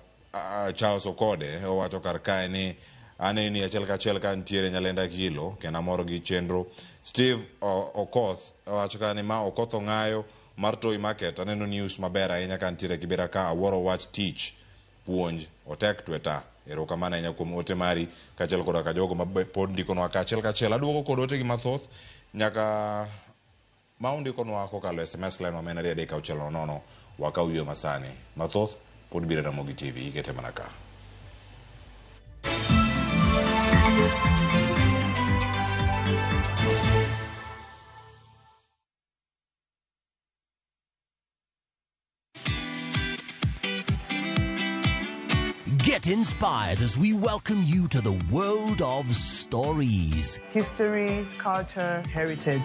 Charles Okode owacho kar kae ni aneni achiel kachiel ka nitiere Nyalenda Kilo kendo amor gi chenro. Steve Okoth owacho ka ni ma Okoth Ong'ayo mar Toy Market aneno news maber ahinya ka nitiere Kibera ka awuoro wach tich puonj otek tweta. Erokamano ahinya kuom ote mari kaachiel koda ka jogo ma pod ndikonwa ka achiel kachiel. Aduogo kod ote gi mathoth nyaka ma undikonwa kokalo SMS line wa ma en 23600 wakaw ywe masani. Mathoth pod biro e Ramogi TV ikete mana ka. Get inspired as we welcome you to the world of stories. History, culture, heritage.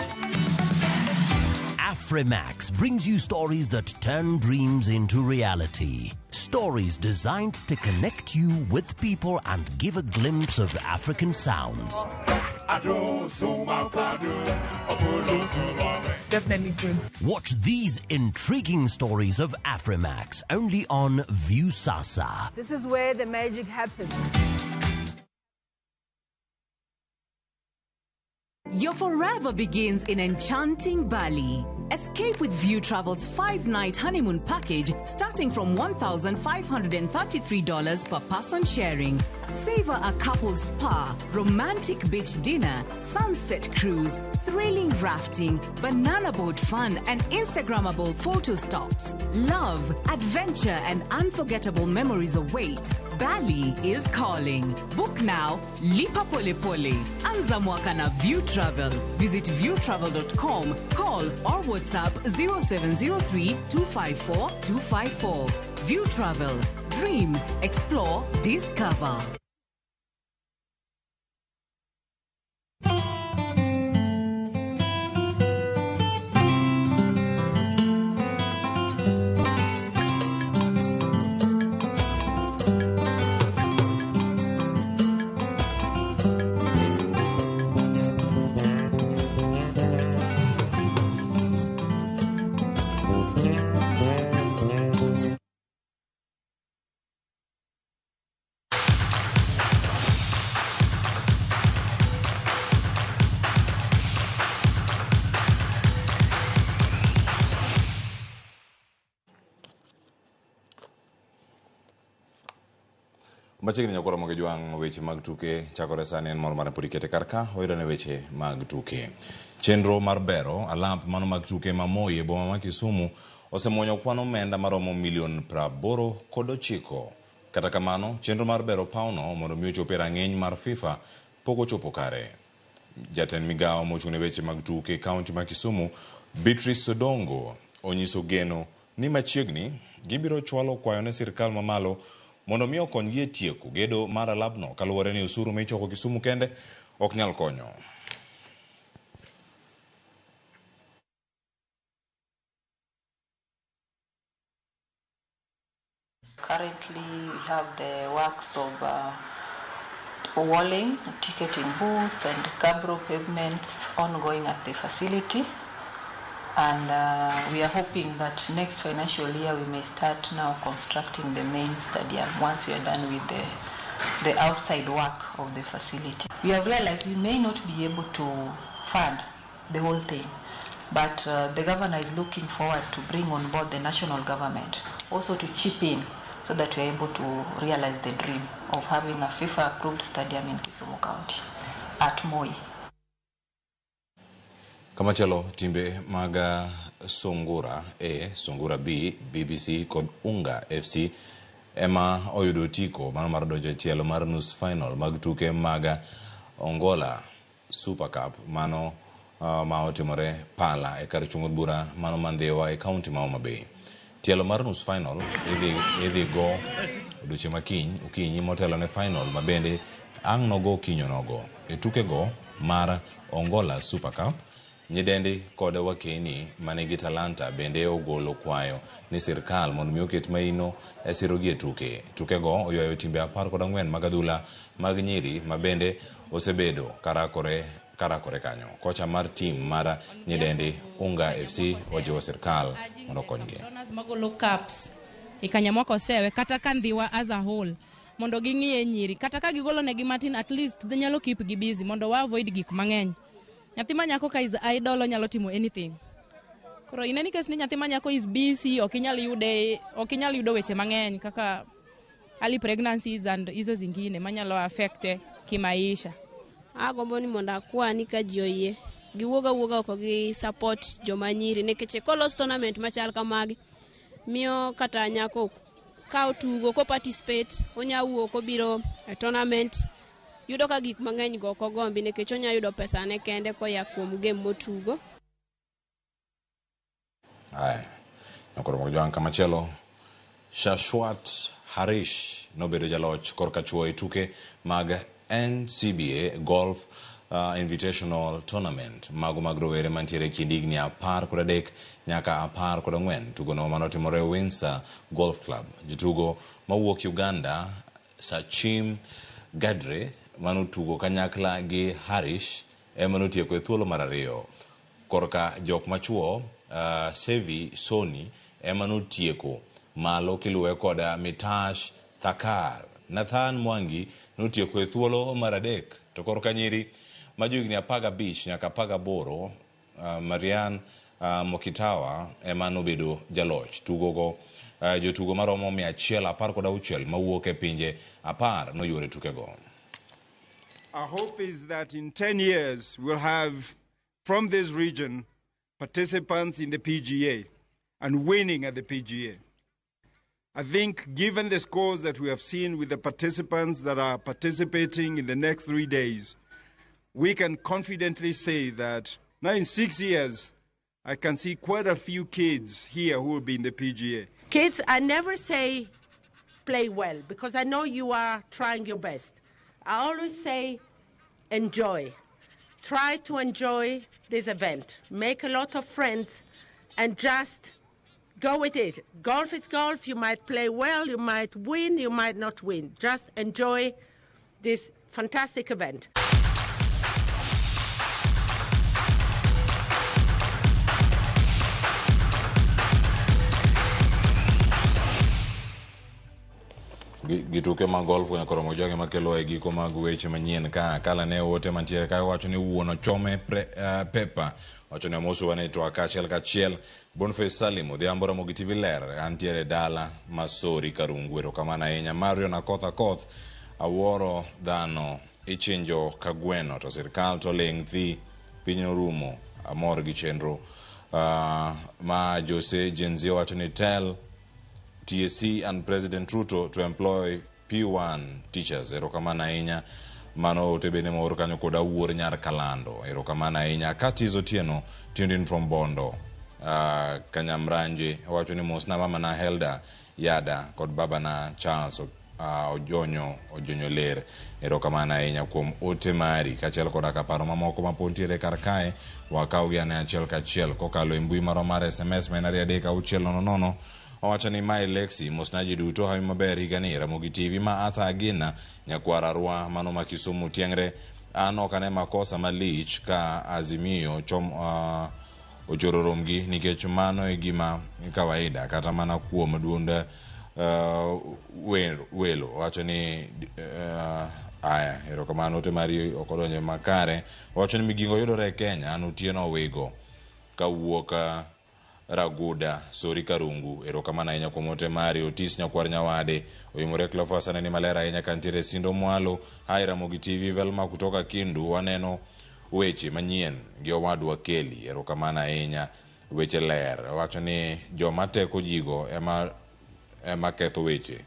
Afrimax brings you stories that turn dreams into reality. Stories designed to connect you with people and give a glimpse of African sounds. Definitely good. Watch these intriguing stories of Afrimax only on Viusasa. This is where the magic happens. Your forever begins in enchanting Bali. Escape with View Travel's 5-night honeymoon package starting from $1,533 per person sharing. Savor a couple's spa, romantic beach dinner, sunset cruise, thrilling rafting, banana boat fun, and Instagrammable photo stops. Love, adventure, and unforgettable memories await. Bali is calling. Book now. Lipa pole pole. Anza mwaka na View Travel. Visit viewtravel.com, call or WhatsApp 0703 254 254. View Travel. Dream, explore, discover. Machiegni nyakwara moge jwang' weche mag tuke chakore sani en moro mane pod ikete kar ka oyudone weche mag tuke. Chenro mar bero alap mano mag tuke ma Moi e boma ma Kisumu osemuonyo kwan omenda maromo milion 89. Kata kamano, chenro mar bero pawno mondo mi ochop e rang'iny mar FIFA pok ochopo kare. Jatend migawo mochung' ne weche mag tuke e kaunti ma Kisumu, Beatrice Odongo, onyiso geno ni machiegni gibiro chwalo kwayo ne sirkal mamalo mondo mi okonygi e tieko gedo mar alabno kaluwore ni osuru michoko Kisumu kende ok nyal konyo. Currently, we have the works of walling, ticketing booths, and cabro pavements ongoing at the facility. And we are hoping that next financial year we may start now constructing the main stadium once we are done with the outside work of the facility. We have realized we may not be able to fund the whole thing, but the governor is looking forward to bring on board the national government also to chip in so that we are able to realize the dream of having a FIFA-approved stadium in Kisumu County at Moi. Kamachielo, timbe mag Sungura A, Sungura B, BBC kod Unga FC ema oyudo otiko mano mar donjo e tielo mar nus final mag tuke mag Ongola Super Cup mano ma otimore Pala e kar chung' od bura mano ma Ndhiwa e kaunti ma Homa Bay. Tielo mar nus final idhi go odiochieng' ma kiny okinyi motelo ne final ma bende ang' nogo okinyi onogo. E tukego mar Ongola Super Cup, nyidendi kod wakeni manigi talanta bende ogolo kwayo ni sirkal mondo mi oket maino e sirogi e tuke. Tukego oywayo timbe 14 mag adhula mag nyiri ma bende osebedo karakore kanyo. Kocha mar tim mar nyidendi Unga FC ojiwo sirkal mondo okonygi. Magolo caps e Kanyamwa Kosewe kata ka Ndhiwa as a whole mondo ging'iye nyiri kata ka gigolo negi matin at least ginyalo keep gi busy mondo wa avoid gik mang'eny. Nyathi ma nyako ka is idle onyalo timo anything. Koro in any case ni nyathi ma nyako is busy ok inyal yudo weche mang'eny kaka early pregnancies and hizo zingine manyalo affect kimaisha. Agombo ni mondo akwani ka ji oyie giwuog awuoga oko gi support joma nyiri nikech kolos tournament machal kamagi miyo kata nyako ka otugo ko participate onya wuok obiro e tournament yudo ka gik mang'eny go ok ogombi nikech onya yudo pesa ne kende koya kuom game motugo. Aya, nyakoro mag jwang' kamachielo, Shashwat Harish nobedo jaloch korka chuo e tuke mag NCBA Golf Invitational Tournament mago mag rowere mantiere e kind higni 13 nyaka 14. Tugono manotimore Windsor Golf Club. Jotugo mawuok Uganda Sachim Gadre manotugo kanyakla gi Harish ema notieko e thuolo mar 2. Korka jok machuo Sevi Soni ema notieko malo kiluwe kod Mitash Thakar. Nathan Mwangi notieko e thuolo mar 3. To korka nyiri ma johigni 15 nyaka 18 Marian Mokitawa ema nobedo jaloch. Tugogo jotugo maromo 116 mawuok e pinje 10 noyuore tukego. Our hope is that in 10 years we'll have, from this region, participants in the PGA and winning at the PGA. I think given the scores that we have seen with the participants that are participating in the next 3 days, we can confidently say that now in 6 years, I can see quite a few kids here who will be in the PGA. Kids, I never say play well, because I know you are trying your best. I always say enjoy. Try to enjoy this event. Make a lot of friends and just go with it. Golf is golf. You might play well, you might win, you might not win. Just enjoy this fantastic event. Gi tuke mag golf nyaka romo joge makelo e giko mag weche manyien ka kala ne ote mantiere ka wacho ni wuon ochome pepa wacho ni omoso wane to kachiel kachiel. Boniface Salim Odhiambo Ramogi TV ler antiere dala Masori Karungu erokamano ahinya. Mario Nakoth Akoth awuoro dhano ichinjo ka gweno to sirkal to ling' thi piny norumo amor gi chenro. Ma Jose Jenzio wacho ni tell TSC and President Ruto to employ P1 teachers. Erokamano ahinya. Mano ote bende maor kanyo kod Awuor Nyar Kalando. Erokamano ahinya. Katis Otieno tuned in from Bondo. Kanyamranje wacho ni mosna mama na Helda Yada kod baba na Charles Ojonyo ler. Erokamano ahinya kuom ote mari kaachiel koda ka paro mamoko mapod ntiere kar kae wakaw gi ane achiel kachiel kokalo e mbui marwa mar SMS ma en 2 3 6 0 0. Owacho ni mae Lexi mosna ji duto hawi maber higani. Ramogi TV ma Arthur Agina nyakwar Arua mano ma Kisumu tieng're an ok ane makosa malich ka Azimio chom ochoro romgi nikech mano e gima kawaida kata mana kuom duond welo. Owacho ni aya erokamano ote mari ok odonjo makare. Owacho ni Migingo yudore e Kenya an Otieno Owego kawuok Raguda Sori Karungu erokamano ahinya kuom ote mari. Otis Nyakwar Nyawade oimore Cleophas aneni maler ahinya kantiere Sindo Mwalo. Hai Ramogi TV Velma kutoka Kindu waneno weche manyien gi owadwa Keli erokamano ahinya weche ler. Owacho ni joma teko jigo ema ketho weche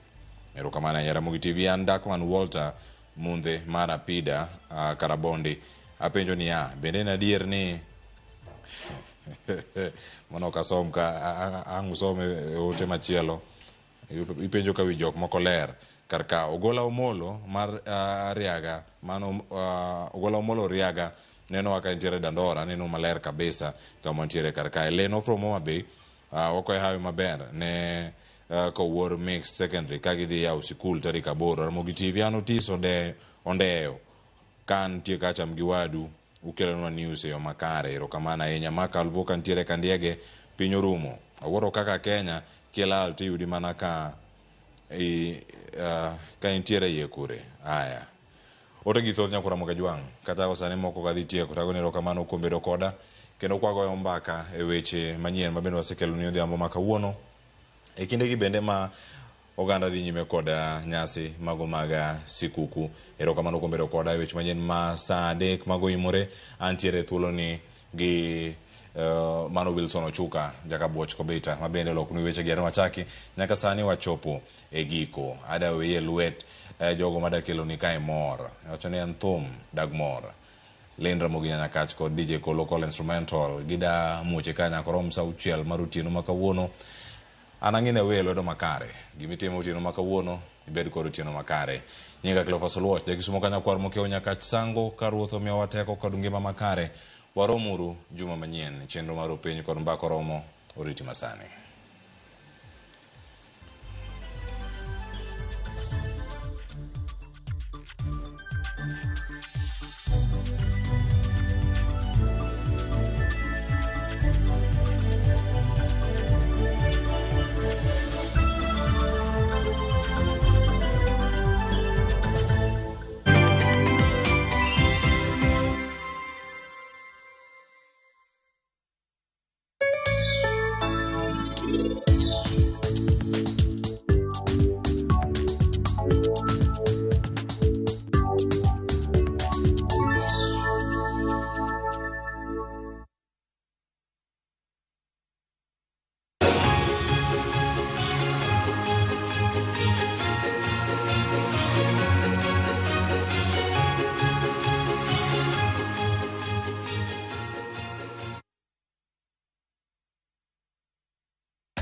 erokamano ahinya. Ramogi TV an Dakman Walter Mundhe mar Apida Karabondi apenjo niya bende en adier ni mano ok asom ka ang' usome e ote machielo ipenjo ka wi jok moko ler kar ka. Ogola Omolo mar Riaga mano Ogola Omolo Riaga neno ka nitiere Dandora neno maler kabisa kama nitiere kar kae. Leno from Homa Bay wakwayo hawi maber ne Kowuor Mixed Secondary ka gidhi yawo sikul tarik 8. Ramogi TV an Otis Ondeyo ka nitie kacha gi wadu ukelonwa news e yo makare erokamano ahinya. Mark Alvo kantiere Kandiege piny orumo awuoro kaka Kenya kilal tiyudi mana ka ka intiere iye kure. Aya ote gi thoth nyakura Kajwang' kata sani moko kadhi tieko tagoni erokamano kuom bedo koda kendo kwagoyo mbaka e weche manyien mabende wasekeloni odhiambo ma kawuono e kindegi bende ma oganda dhi nyime kod nyasi mago mag sikuku. Erokamano kuom bedo koda e weche manyien ma saa 3 mago imore antiere thuoloni gi mano Wilson Ochuka Jakabuoch Kobita mabende olokni weche gi wachaki nyaka sani wachopo e giko. Ada weye lwet jogo madakeloni kae mor wacho ni en thum dag mor Len Ramogi Nyakach kod DJ Kolo Local Instrumental gida muoche ka nyaka rom saa 6 mar otieno ma kawuono. An ang'ine weye lwedo makare gimitimo otieno ma kawuono ibed kod otieno makare. Nyinga Cleophas Oluoch jakisumo kanyakwar mokiewo Nyakach Sango ka ruoth omiyowa teko kod ngima makare. Waromuru juma manyien chenro mar Openy kod Mbaka Oromo oriti masani.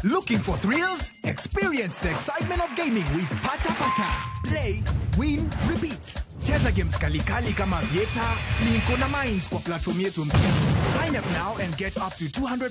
Looking for thrills? Experience the excitement of gaming with Pata Pata. Play, win, repeat. Cheza games kalikali kama Vieta, Linko na Mines kwa platform yetu mpya. Sign up now and get up to 200%